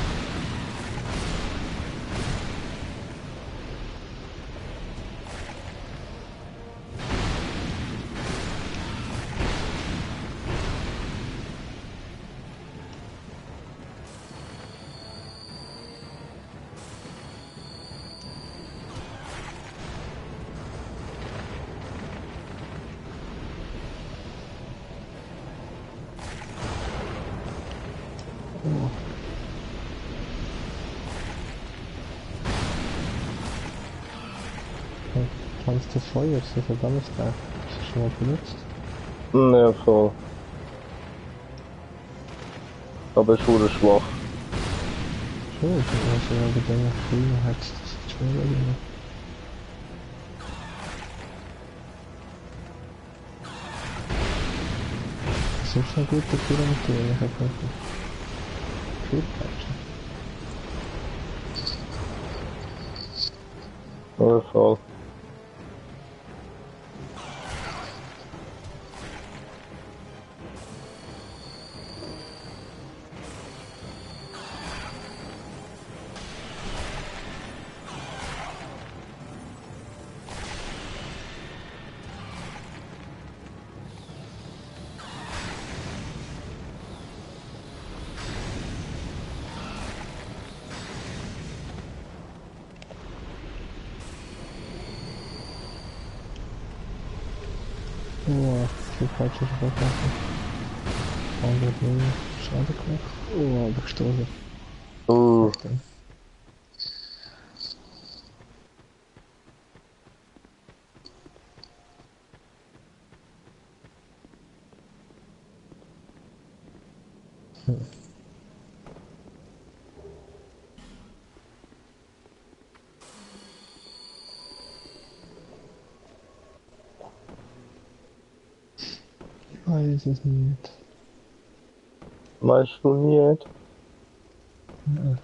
Oh. Ja, Tanz des Feuers, das hat alles da. Das ist schon mal benutzt. Ja, voll. Aber ist schon schwach. Schon, also ja, bei dem Film hat es das schneller gemacht. Das ist eine gute Pyramide, ich habe viel Patschen. Ja, voll. Oh, viel Patschen ist auch machen. Andere Dinge, schade gemacht. Oh, aber gestorben. Dann. Ich weiß es nicht. Weißt du nicht? Ja.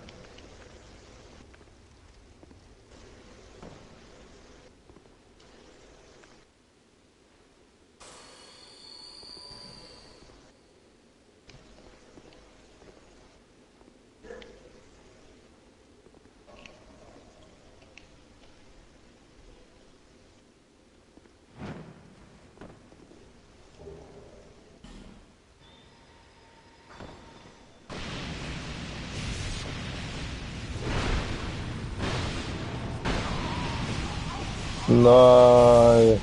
Nein.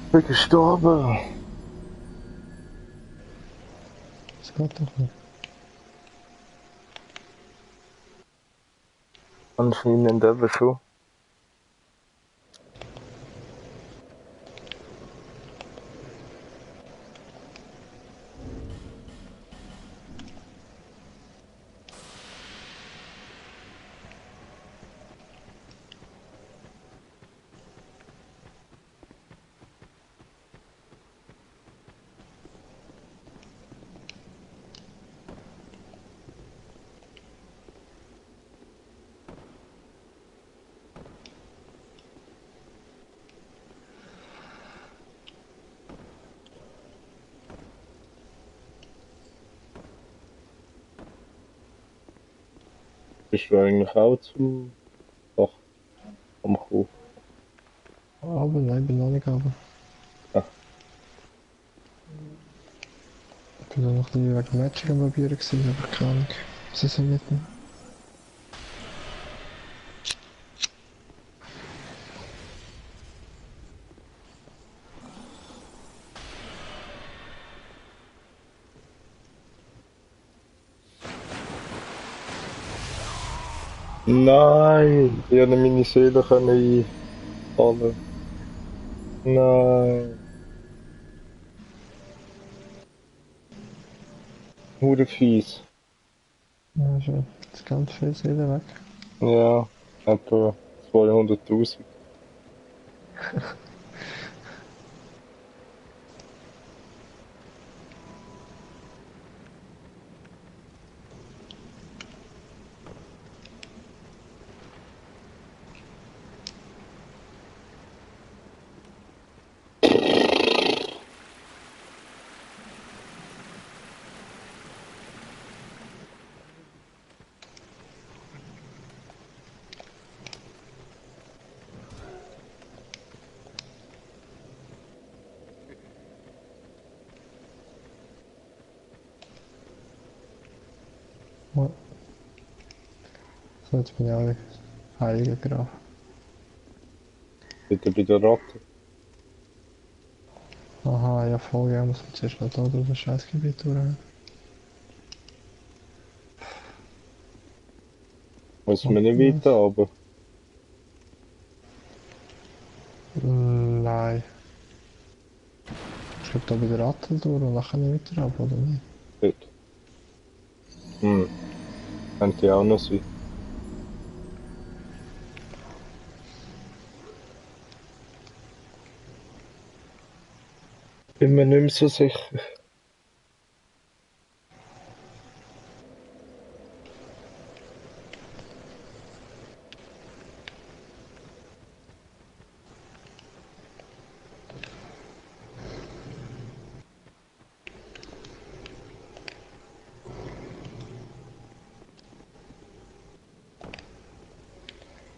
Ich bin gestorben. Das geht doch nicht. Anscheinend eben schon. Bist du eigentlich auch zu Doch am Kuh? Aber nein, bin noch nicht aber. Ah, Ich bin noch ein bisschen wegen Matching am Probieren gewesen, aber keine Ahnung. Was ist denn mit dem? nein! Ich hätte meine Seele können einfallen. Nein! Hure fies. Ja, schon. Das ganz viel Seele weg. Ja, etwa 200.000. Ja. So, jetzt bin ich auch heiliger Graf. Bitte bei der Ratte. Aha, ja voll, ja, muss man zuerst noch da durch das Scheißgebiet durch. Muss man nicht weiter, aber Nein. Ich glaube da bei der Rattel durch und nachher nicht weiter ab, oder nicht? gut. Könnte ja auch noch sein. Bin mir nicht mehr so sicher.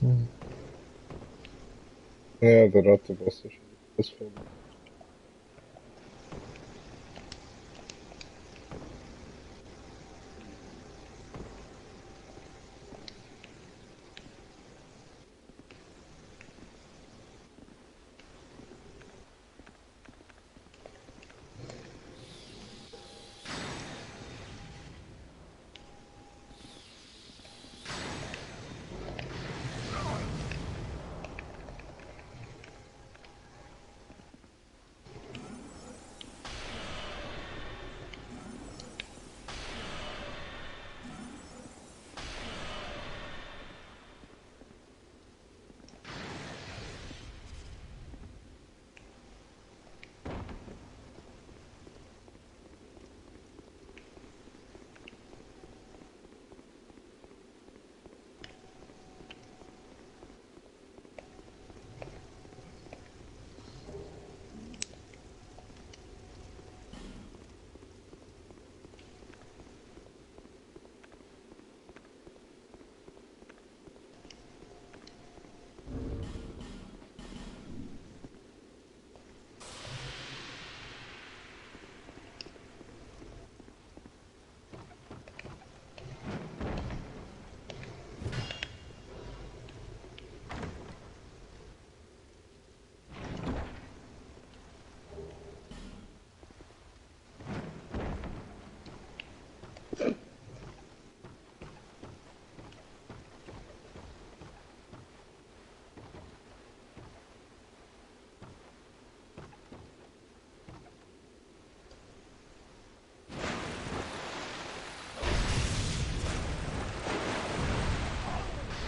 Hm. Ja, der Rattenboss ist das voll.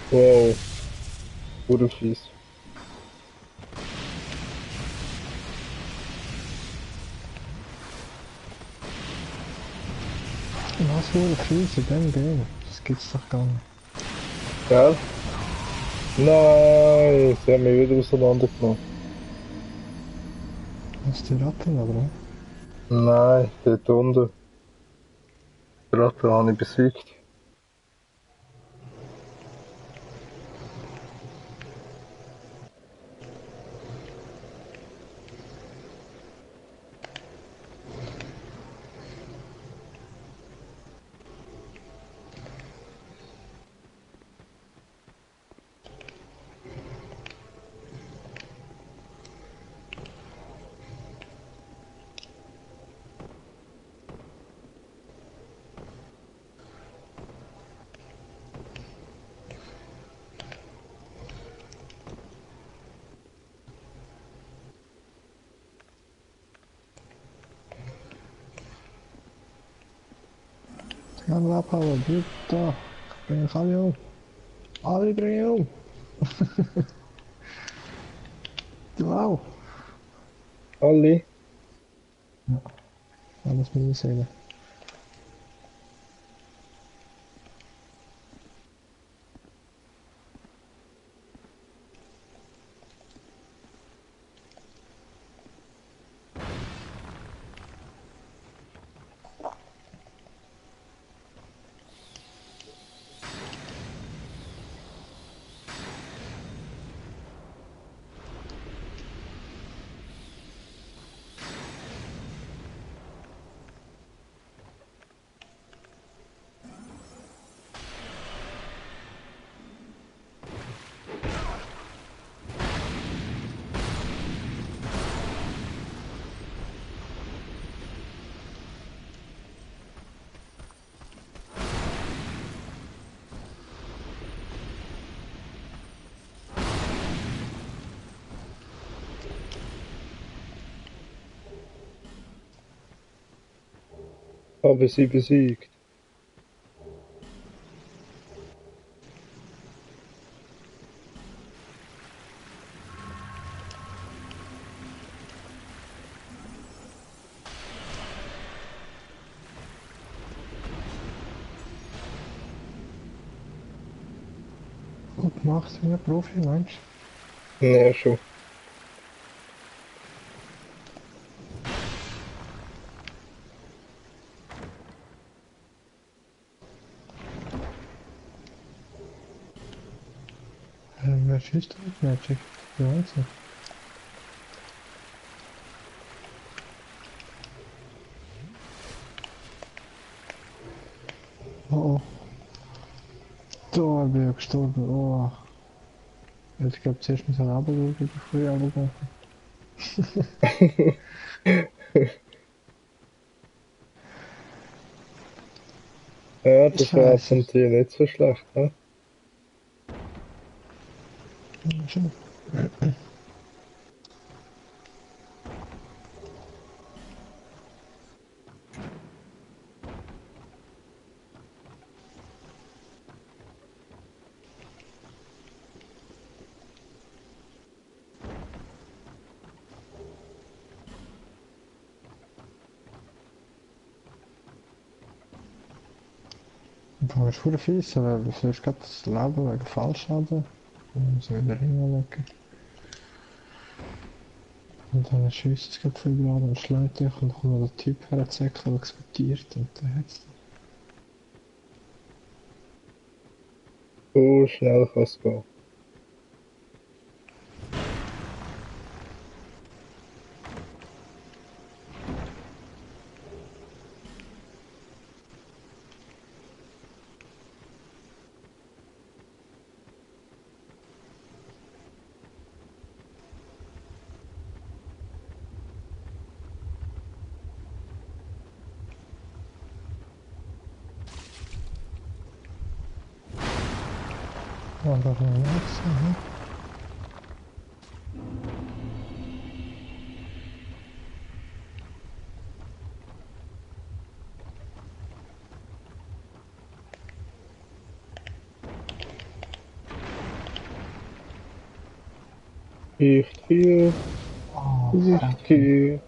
Wow, wurde fies. Was wurde fies in dem Game? Das gibt's doch gar nicht. Gell? Nein, sie haben mich wieder auseinandergenommen. Was die Ratten, oder? Nein, dort unten. Die Ratte habe ich besiegt. Ich kann abhauen, bitte. Ich bringe alle um. Alle bringen um. Du auch. Alle? Alles meine Seele. Habe sie besiegt. Gut gemacht, ich bin ein Profi, Mensch. Ja, schon. Wer schießt da mit Magic? Ja, also. Oh, oh. Da bin ich gestorben. Oh. Ich glaube, zuerst muss ich runterschauen, bevor ich runtergehe. Ja, das war ab Scheiße. und zu nicht so schlecht, ne? Schön. Boah, ist voll fies, aber du sollst gerade das Leben wegen Fallschaden. Dann muss ich wieder hinlegen. Und dann schießt es gerade voll gerade und schlägt dich und dann kommt noch der Typ herzecken, der explodiert und dann hat's. So schnell kann es gehen. Oh, da kann man nichts sagen. Ich gehe, Oh, ich fuck. gehe.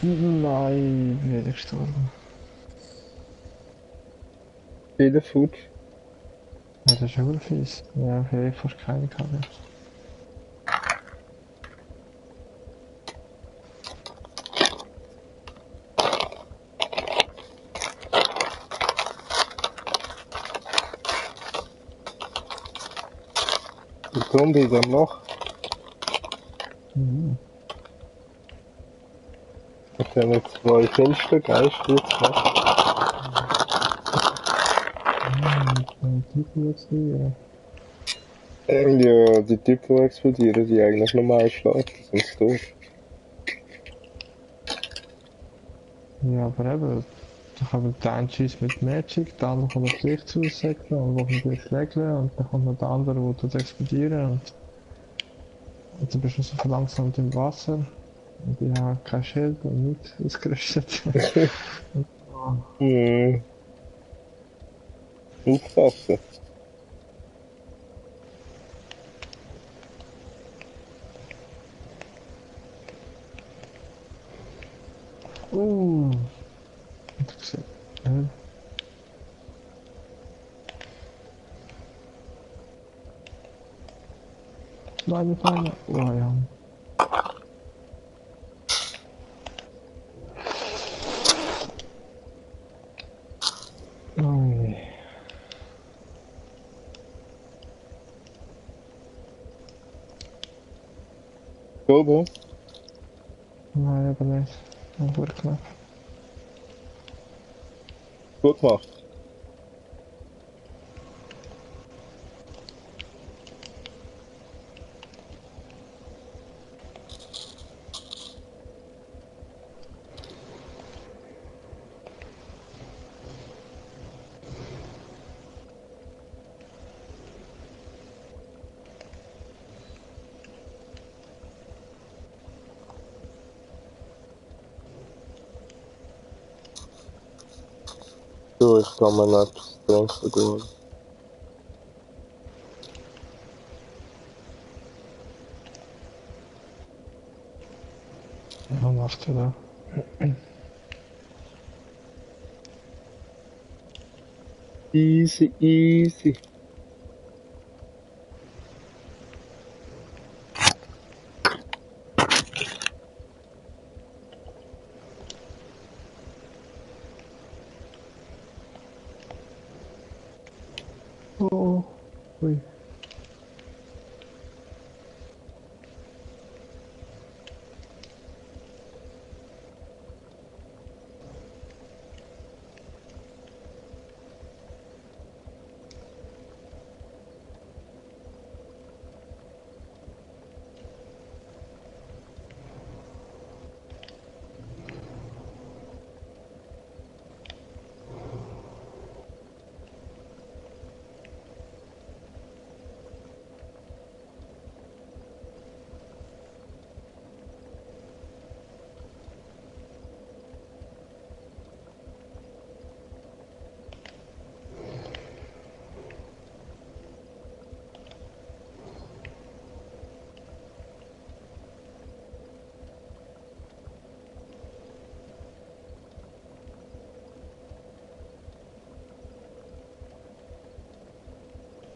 Nein, wieder gestorben. Telefoot. Ja, das ist schon fies. Ja, ich habe fast keine gehabt. Die Zombie ist am Loch. Mhm. Ich habe jetzt 2 Fenstergeister jetzt gemacht. Ein Typen explodieren. Ja, die Typen, die explodieren, die eigentlich normal schlafen, sind tot. Ja, aber eben, da kann der eine schießt mit Magic, der andere kann auf dich zusäckeln und will dich legeln und dann kommt noch der andere, der tut explodieren und dann bist du so verlangsamt im Wasser und ich habe kein Schild und nichts ausgerüstet. Hm, aufpassen. Interessant. Ja. Meine Beine. Oh ja. Oh, Gobo, nein, aber nicht. Ein guter Knopf. gut gemacht. So, ich kann mir noch etwas trinken tun. Was macht er da? Easy, easy. Oh, ui.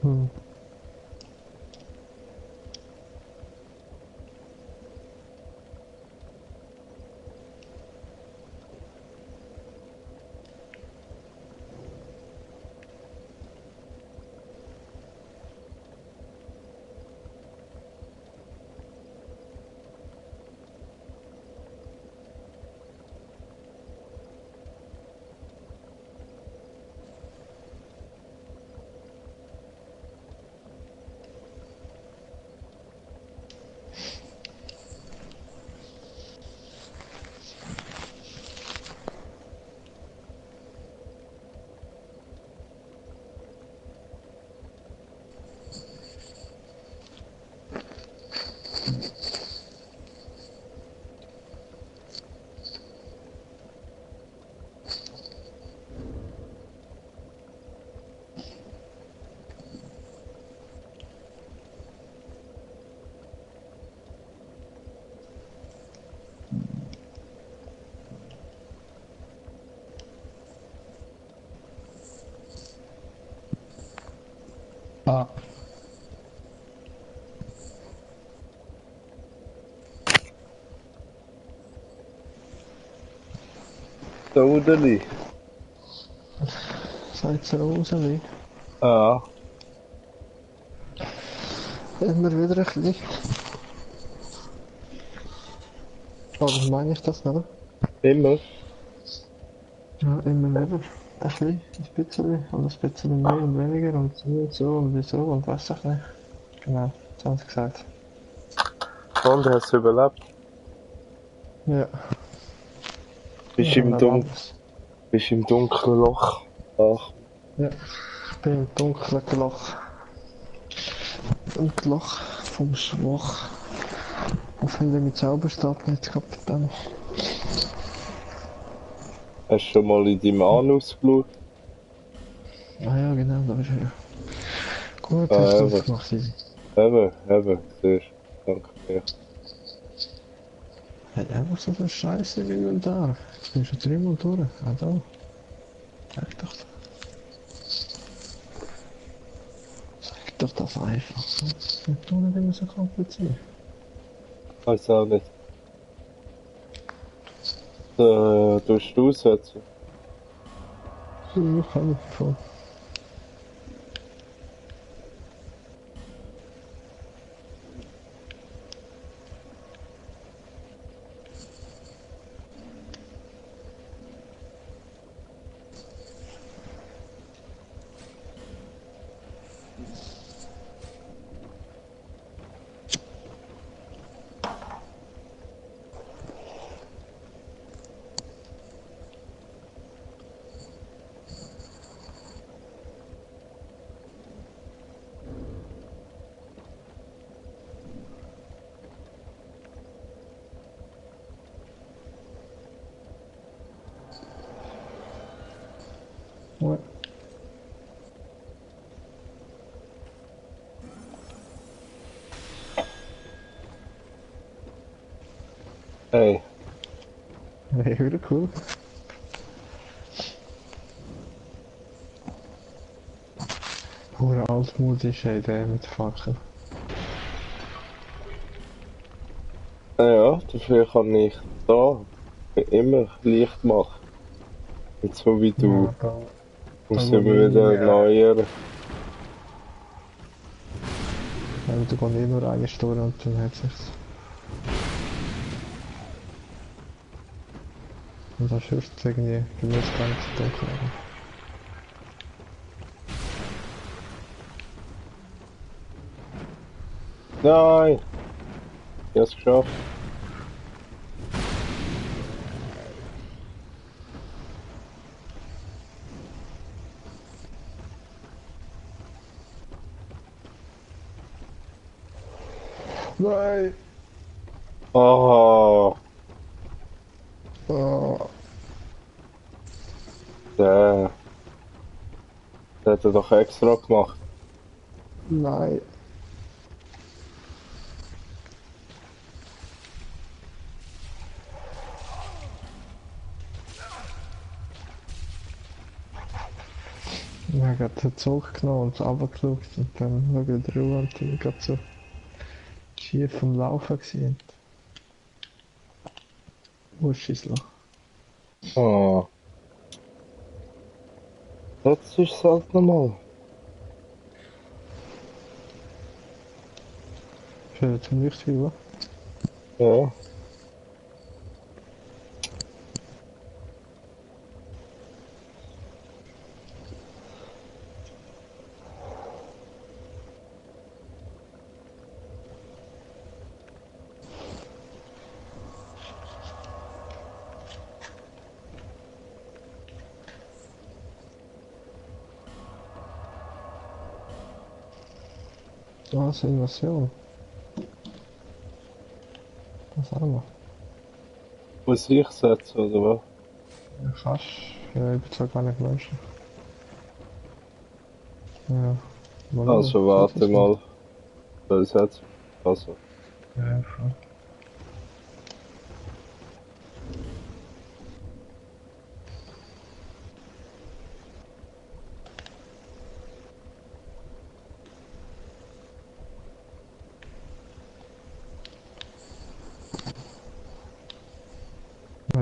Hm. Ah, Dodeli. sagt Roseli. Ah, Immer wieder ein bisschen. Oder meine ich das nicht? immer. Ja, immer wieder. Ein bisschen, und ein bisschen mehr und weniger und so und wieso und was auch nicht. Genau, das haben sie gesagt. Und hast du überlebt? Ja, Bist im, aber Dun alles. bist im dunklen Loch. Ach, Ja, ich bin im dunklen Loch. Im Loch vom Schwach. Und finde mit Zauberstab nicht Kapitän. hast du schon mal in deinem Anus geschaut? Ah ja, genau, da ist er ja. Gut, hast Ah, du eben. aufgemacht, Easy. Eben, siehst du. Danke dir. Hat einfach so viel Scheiße im Inventar. Ich bin schon dreimal durch. Ah da. Sag doch. Sag doch das einfach. Das ist doch nicht immer so kompliziert. Weiß auch nicht. Tust du aussetzen? Ja, kann ich voll. Ouais. Hey, Nee, wieder cool. Hure altmodisch, ey, der mit Fackeln. ja, dafür kann ich da immer Licht machen. Und so wie du Ja, da. musst du Da immer gehe ich wieder nicht. erneuern. Da gehe ich nur eine Stunde und dann hat sich's. Und dann schürft es irgendwie, du musst gar nicht so dunkel werden. Nein! Ich hab's geschafft. Nein! Ah, Oh, der, der hat er doch extra gemacht. nein. Ich habe gerade den Zug genommen und runtergeschaut und dann schaue ich wieder rüber und dann gerade so schief vom Laufen gesehen. Urschiesloch. Ah, das ist halt normal. Für zum Lichtspiel, Ja. Was, Invasion? Das auch noch. Muss ich setzen, oder was? Ja, kannst. Ja, ich bin zwar gar nicht Menschen. Ja. Mal Also schauen, warte was man. mal. Soll ich setzen? Also. Ja, voll.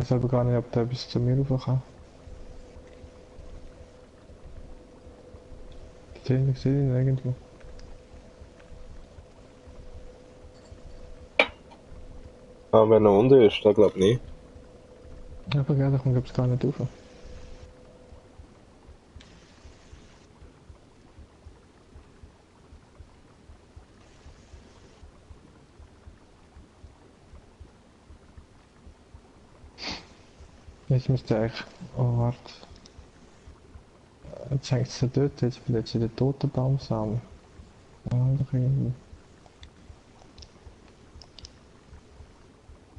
weiß aber gar nicht, ob der bis zu mir rauf kann. Ich sehe ihn irgendwo. Ah, wenn er unten ist, da glaub ich nicht. Aber ja, da kommt glaub's gar nicht rauf. Jetzt müsste eigentlich... Oh, warte. Jetzt hängt es dort, jetzt bin ich in der Totenbaumsammlung. Ah, doch irgendwie.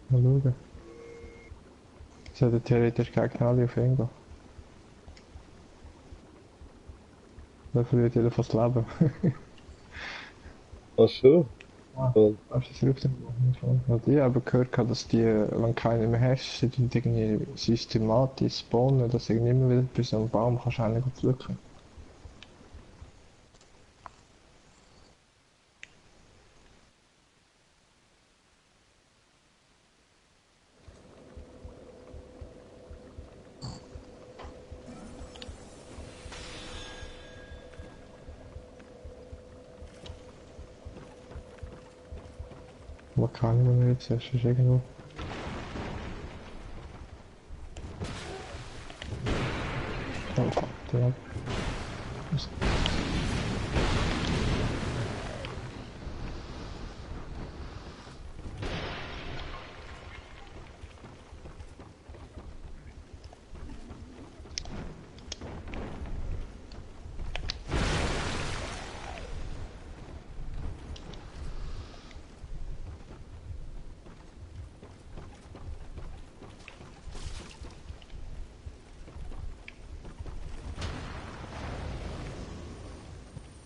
Mal schauen. Sollte theoretisch gegen alle auf ihn gehen. Dann verliert jeder fast das Leben. Ach so. Ah, Cool. hast du das auf dem Und ich habe gehört, dass die, wenn keine mehr hast, sie tun irgendwie systematisch spawnen, dass du immer wieder bis am Baum kannst du eigentlich pflücken. Aber keine mehr jetzt, das ist irgendwo. Oh, der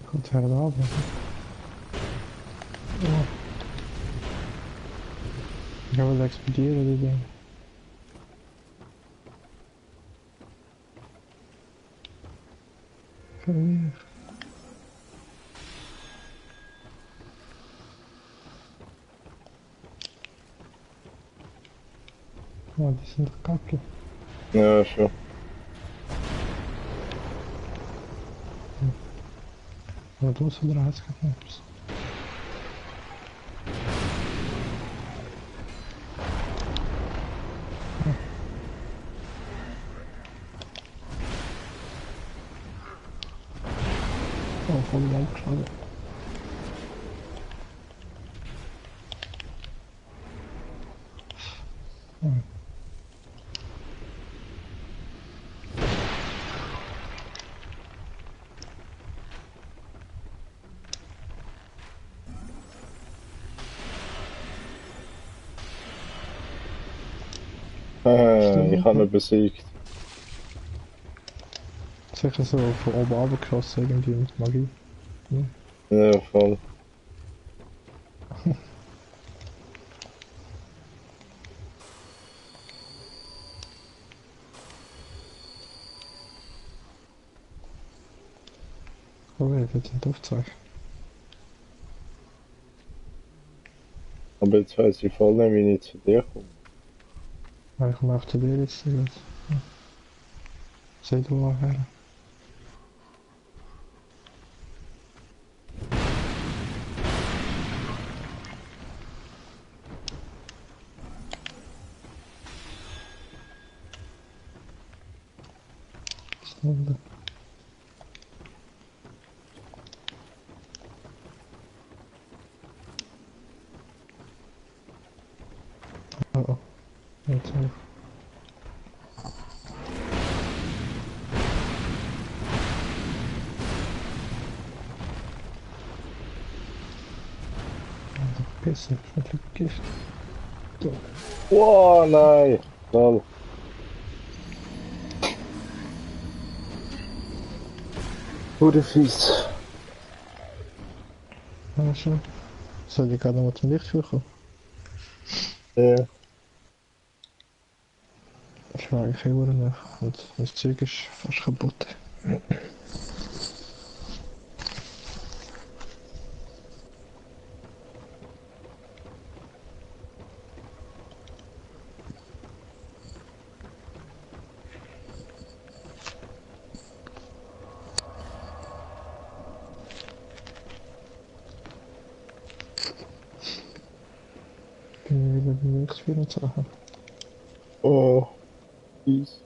kommt her da, aber. Oh. Ich habe explodieren, die Dinge. Verlier. Oh, die sind doch kacke. Ja, schon. Aber du hast wieder eins gehabt. Oh, voll abgeschlagen. Ich habe ihn besiegt. Sicher so von oben runtergeschossen irgendwie mit Magie. Ja, voll. Oh, ja, jetzt sind Aufzeichen. Aber jetzt weiss ich voll nicht, wie ich zu dir komme. Ja, ich komme auch zu dir jetzt. Ja. Seh du mal her. Stunde. Oh, oh. Jetzt auch. Pisse, ich hab Gift. So. Oh nein! Toll. Gute Fies. Ja, schon. Soll ich gerade noch mal zum Licht kommen? Ja. Ich war eigentlich immer noch. Und das Zeug ist fast kaputt. Atmosphäre und Sachen. Oh, fies.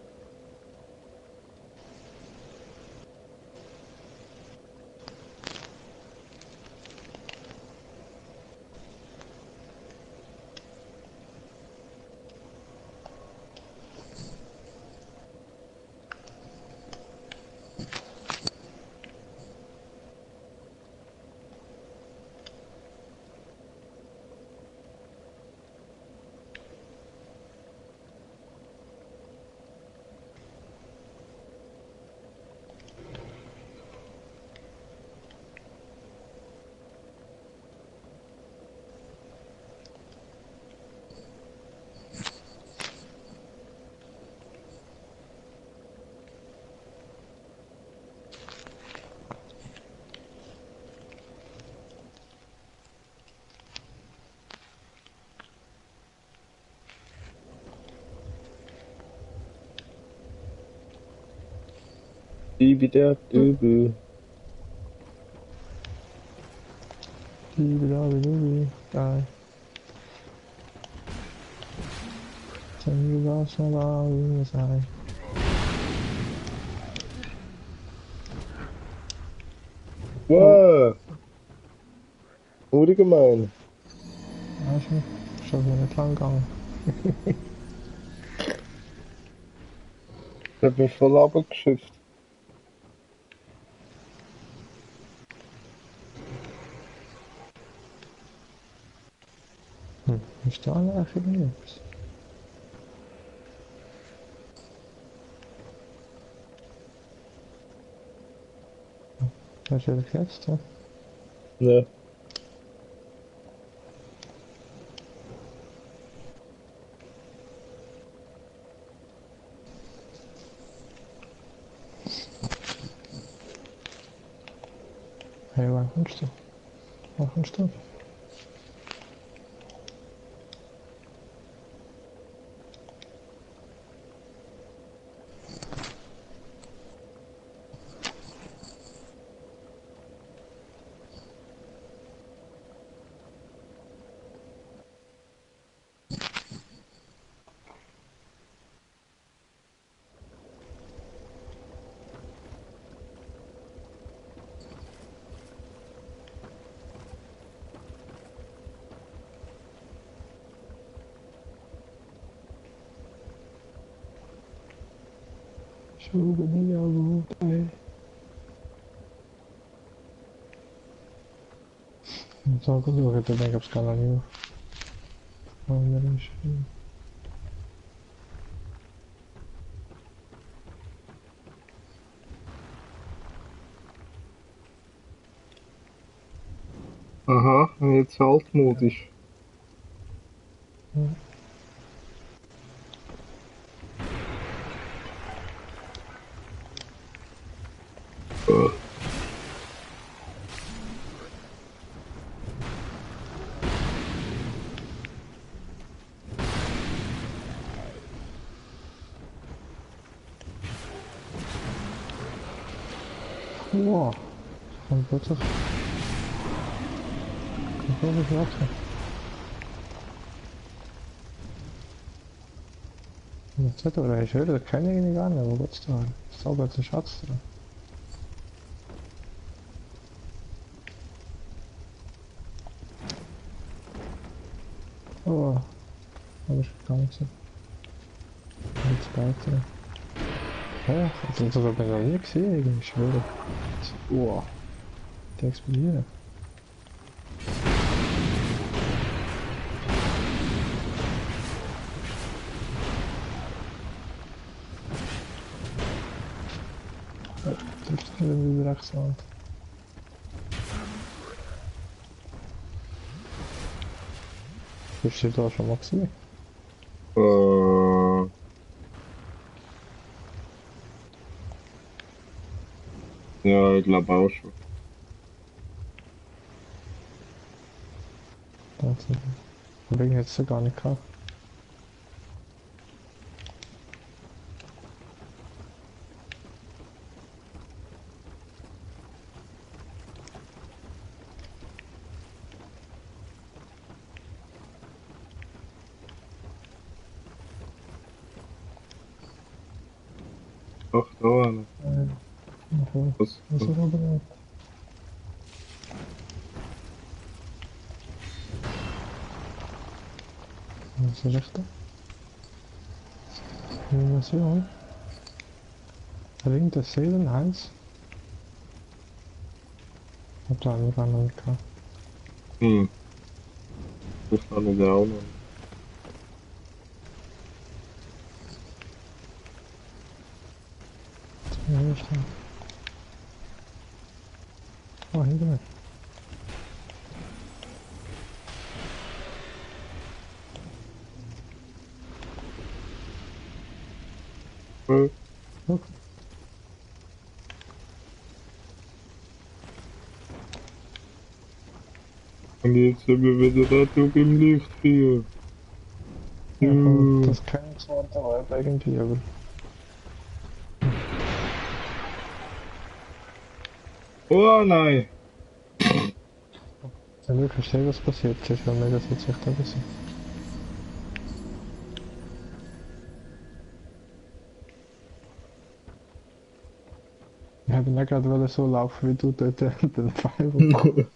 Wie der Dübel. Geil. Dann war es mal da, wie es sei. Wow! Wurde gemein. Ja, schon wieder nicht lang gegangen. Hat mich voll abgeschifft. Ist da eigentlich irgendwas? Hast du das jetzt? Ja? Ne. Hey, wann kommst du? Wann kommst du? Schon bin ich ja gut, ey. So, gut, ich denke, ich hab's gar nicht auf. Aber mir ist schön. Aha, jetzt altmodisch. Wow, und plötzlich. Ich glaube, ich warte. Jetzt hat er, ich höre, da kenne ich ihn gar nicht, wo geht's da? Ist aber jetzt ein Schatz drin. Oh, habe ich gar nicht so. Jetzt weiter. Ja, das habe ich noch nie gesehen, ich schwöre. Wow, die explodieren. Das ist wieder rechts an. Bist du da schon mal gesehen? Ja, ich glaube auch schon. Tatsächlich. Hab ich jetzt so gar nicht gehabt. einfach da hin. Was? Was er aber nicht. Was soll ich da? Mission. Ring des Seelenheils. Hab da einen anderen gehabt. Das kann ich auch noch. Ja, ich da. Oh, hinter mir. Hm. Guck. Und jetzt sind wir wieder Rettung im Licht hier. Ja, gut, das kann ich zwar da, aber irgendwie, aber... Oh nein! Ja, ich verstehe, was passiert ist, weil mir das jetzt echt ein bisschen... Ich hätte nicht gerade so laufen wie du dort den Pfeil bekommen.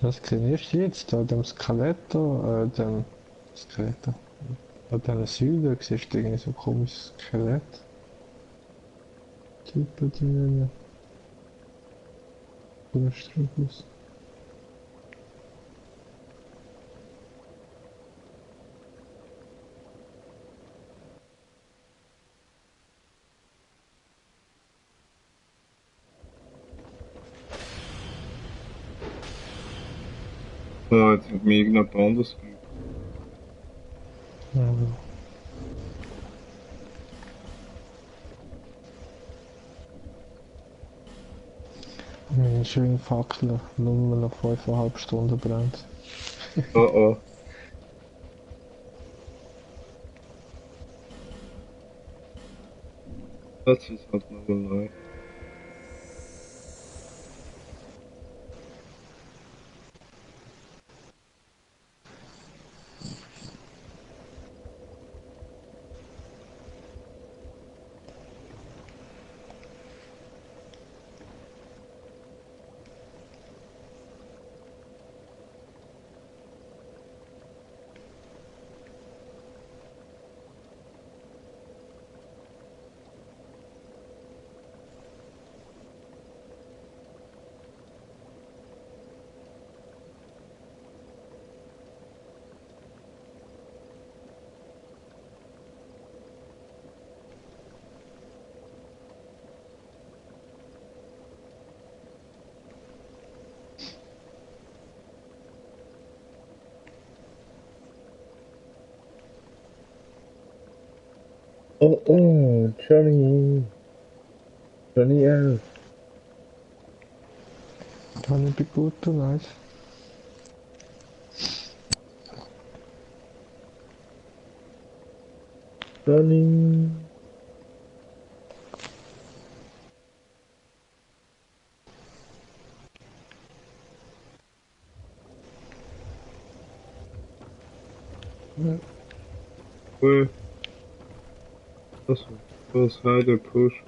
Was siehst du jetzt da, dem Skeletto, dem Skeletto? An dieser Säule siehst du irgendwie so ein komisches Skelett. Typen drin. Oder Strubus. Ja, jetzt hat mir irgendjemand anders gegeben. Ja. Meine schönen Fackel, nur noch 5,5 Stunden brennt. Oh oh. Das ist halt noch neu. Oh oh, Johnny. Johnny L. Kann ich be gut tun, nice. Johnny. Ja. Cool. Das war der Push.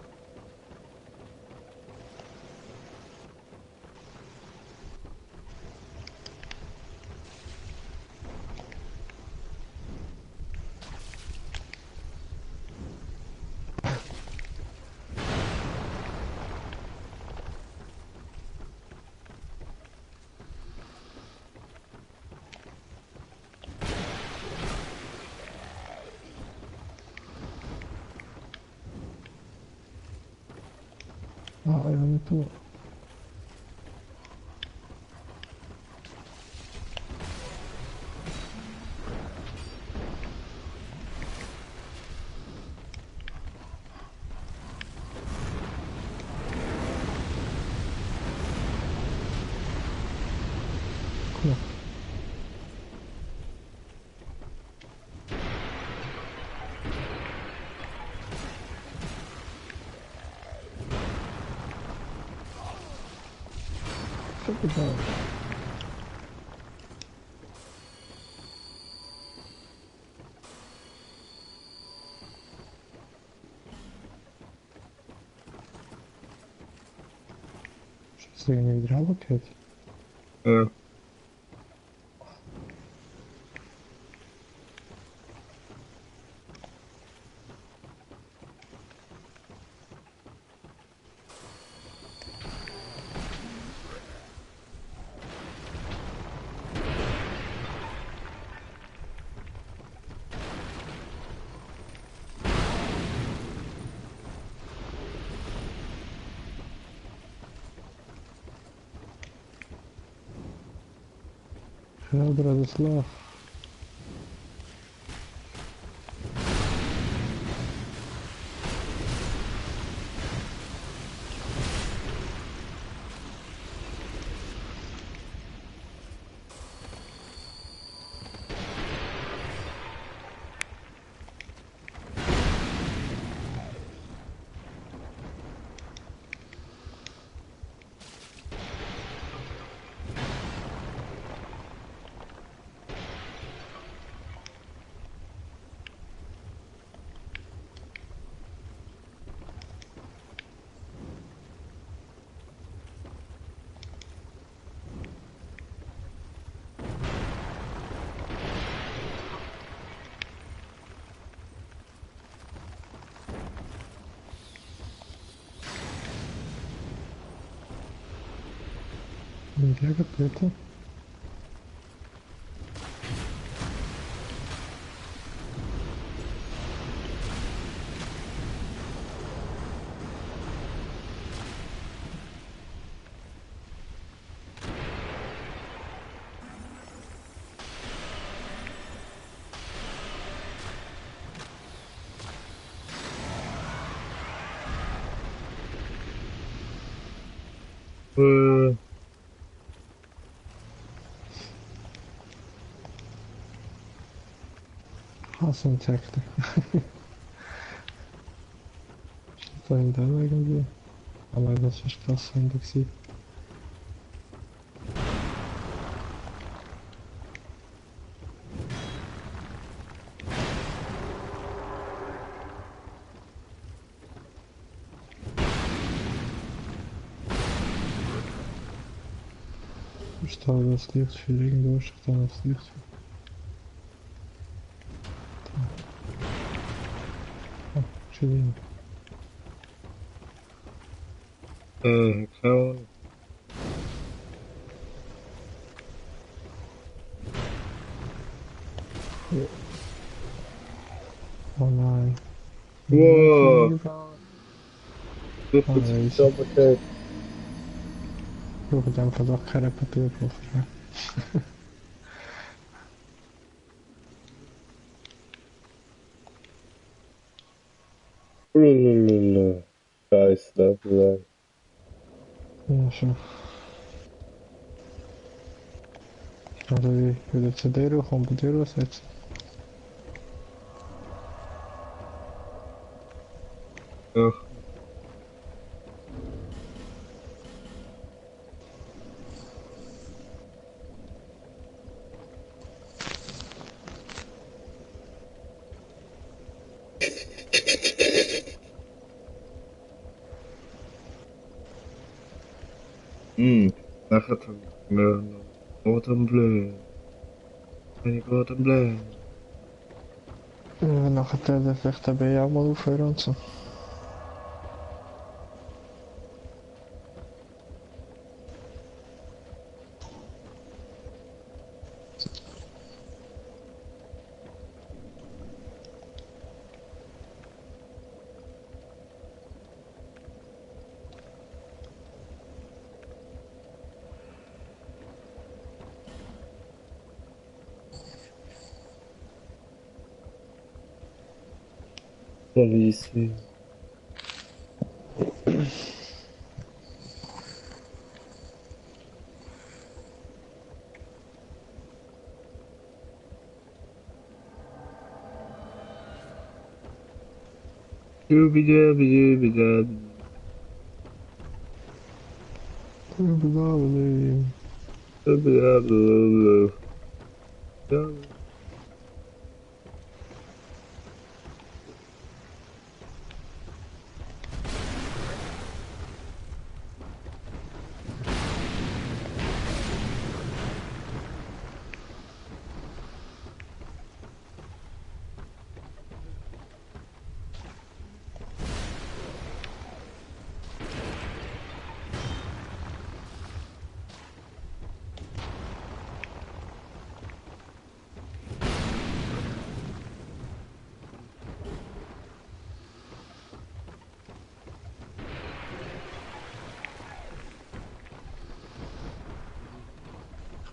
Ah, ja, nicht du. Cool. Capitão. Что я не играл опять? Ja. Hello, Bratislav. Бега, это. Awesome Tactic. Что ainda irgendwie. Aber das ist krass gewesen. Что das Licht für irgendwo steht dann das Licht. Entschuldigung. Keine Ahnung. Oh nein. Wow. Das Oh, ist okay. Ich brauche einfach doch keine Papierpuffer. Scheiß Level. Ja, schon. Also wie wieder zu dir kommt, bei dir aussetzen. Ja. Nachher habe ich mir noch Gordon Bleu. Gordon Bleu. Ja, nachher dann vielleicht dabei auch mal aufhören und so. Police. Überall.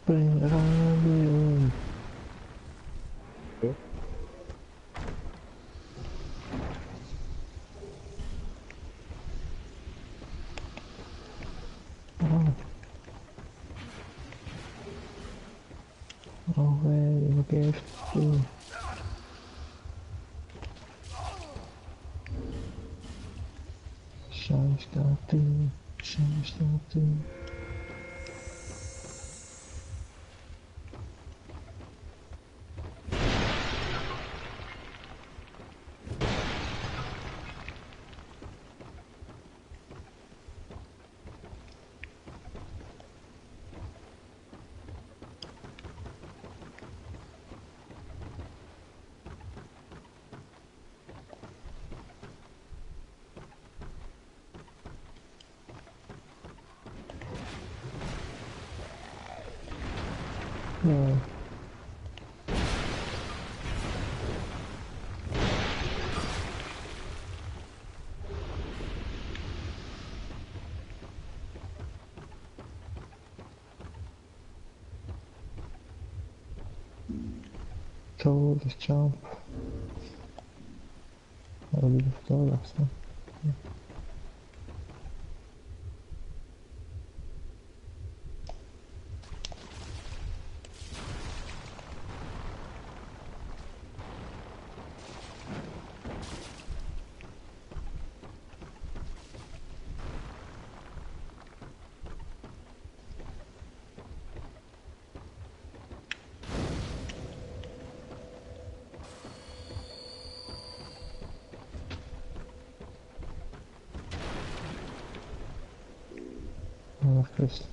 Bring Radio. Away, gift you. Scheiß Garten, Scheiß Garten. Ja. Todesjump. Aber wie du da lachst, ne? Ach, Christ.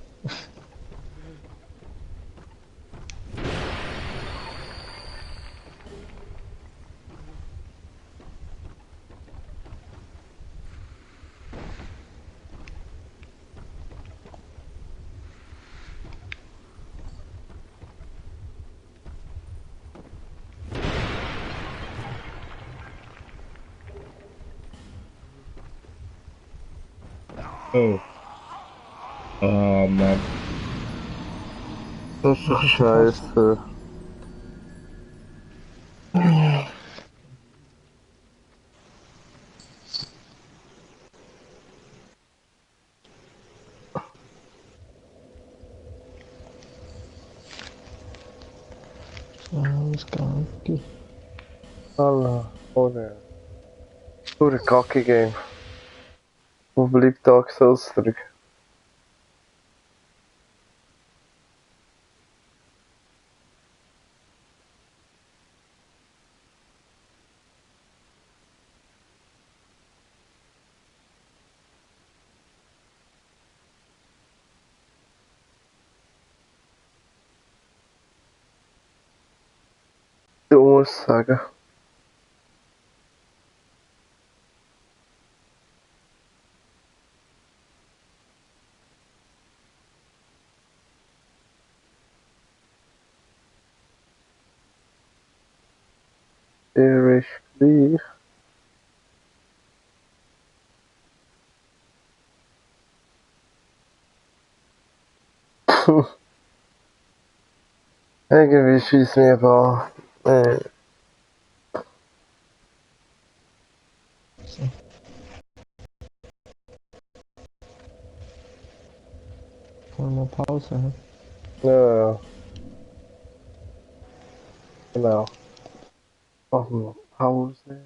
Oh. Oh Mann. Das ist doch scheiße. Alles kacke. Allah, ohne. Pure Kacke-Game. Wo bleibt Dark Souls zurück? Du musst sagen. Der ist gleich. Irgendwie schießt mir aber. Wollen wir Pause, ne? Ja. Genau. Machen wir Pause.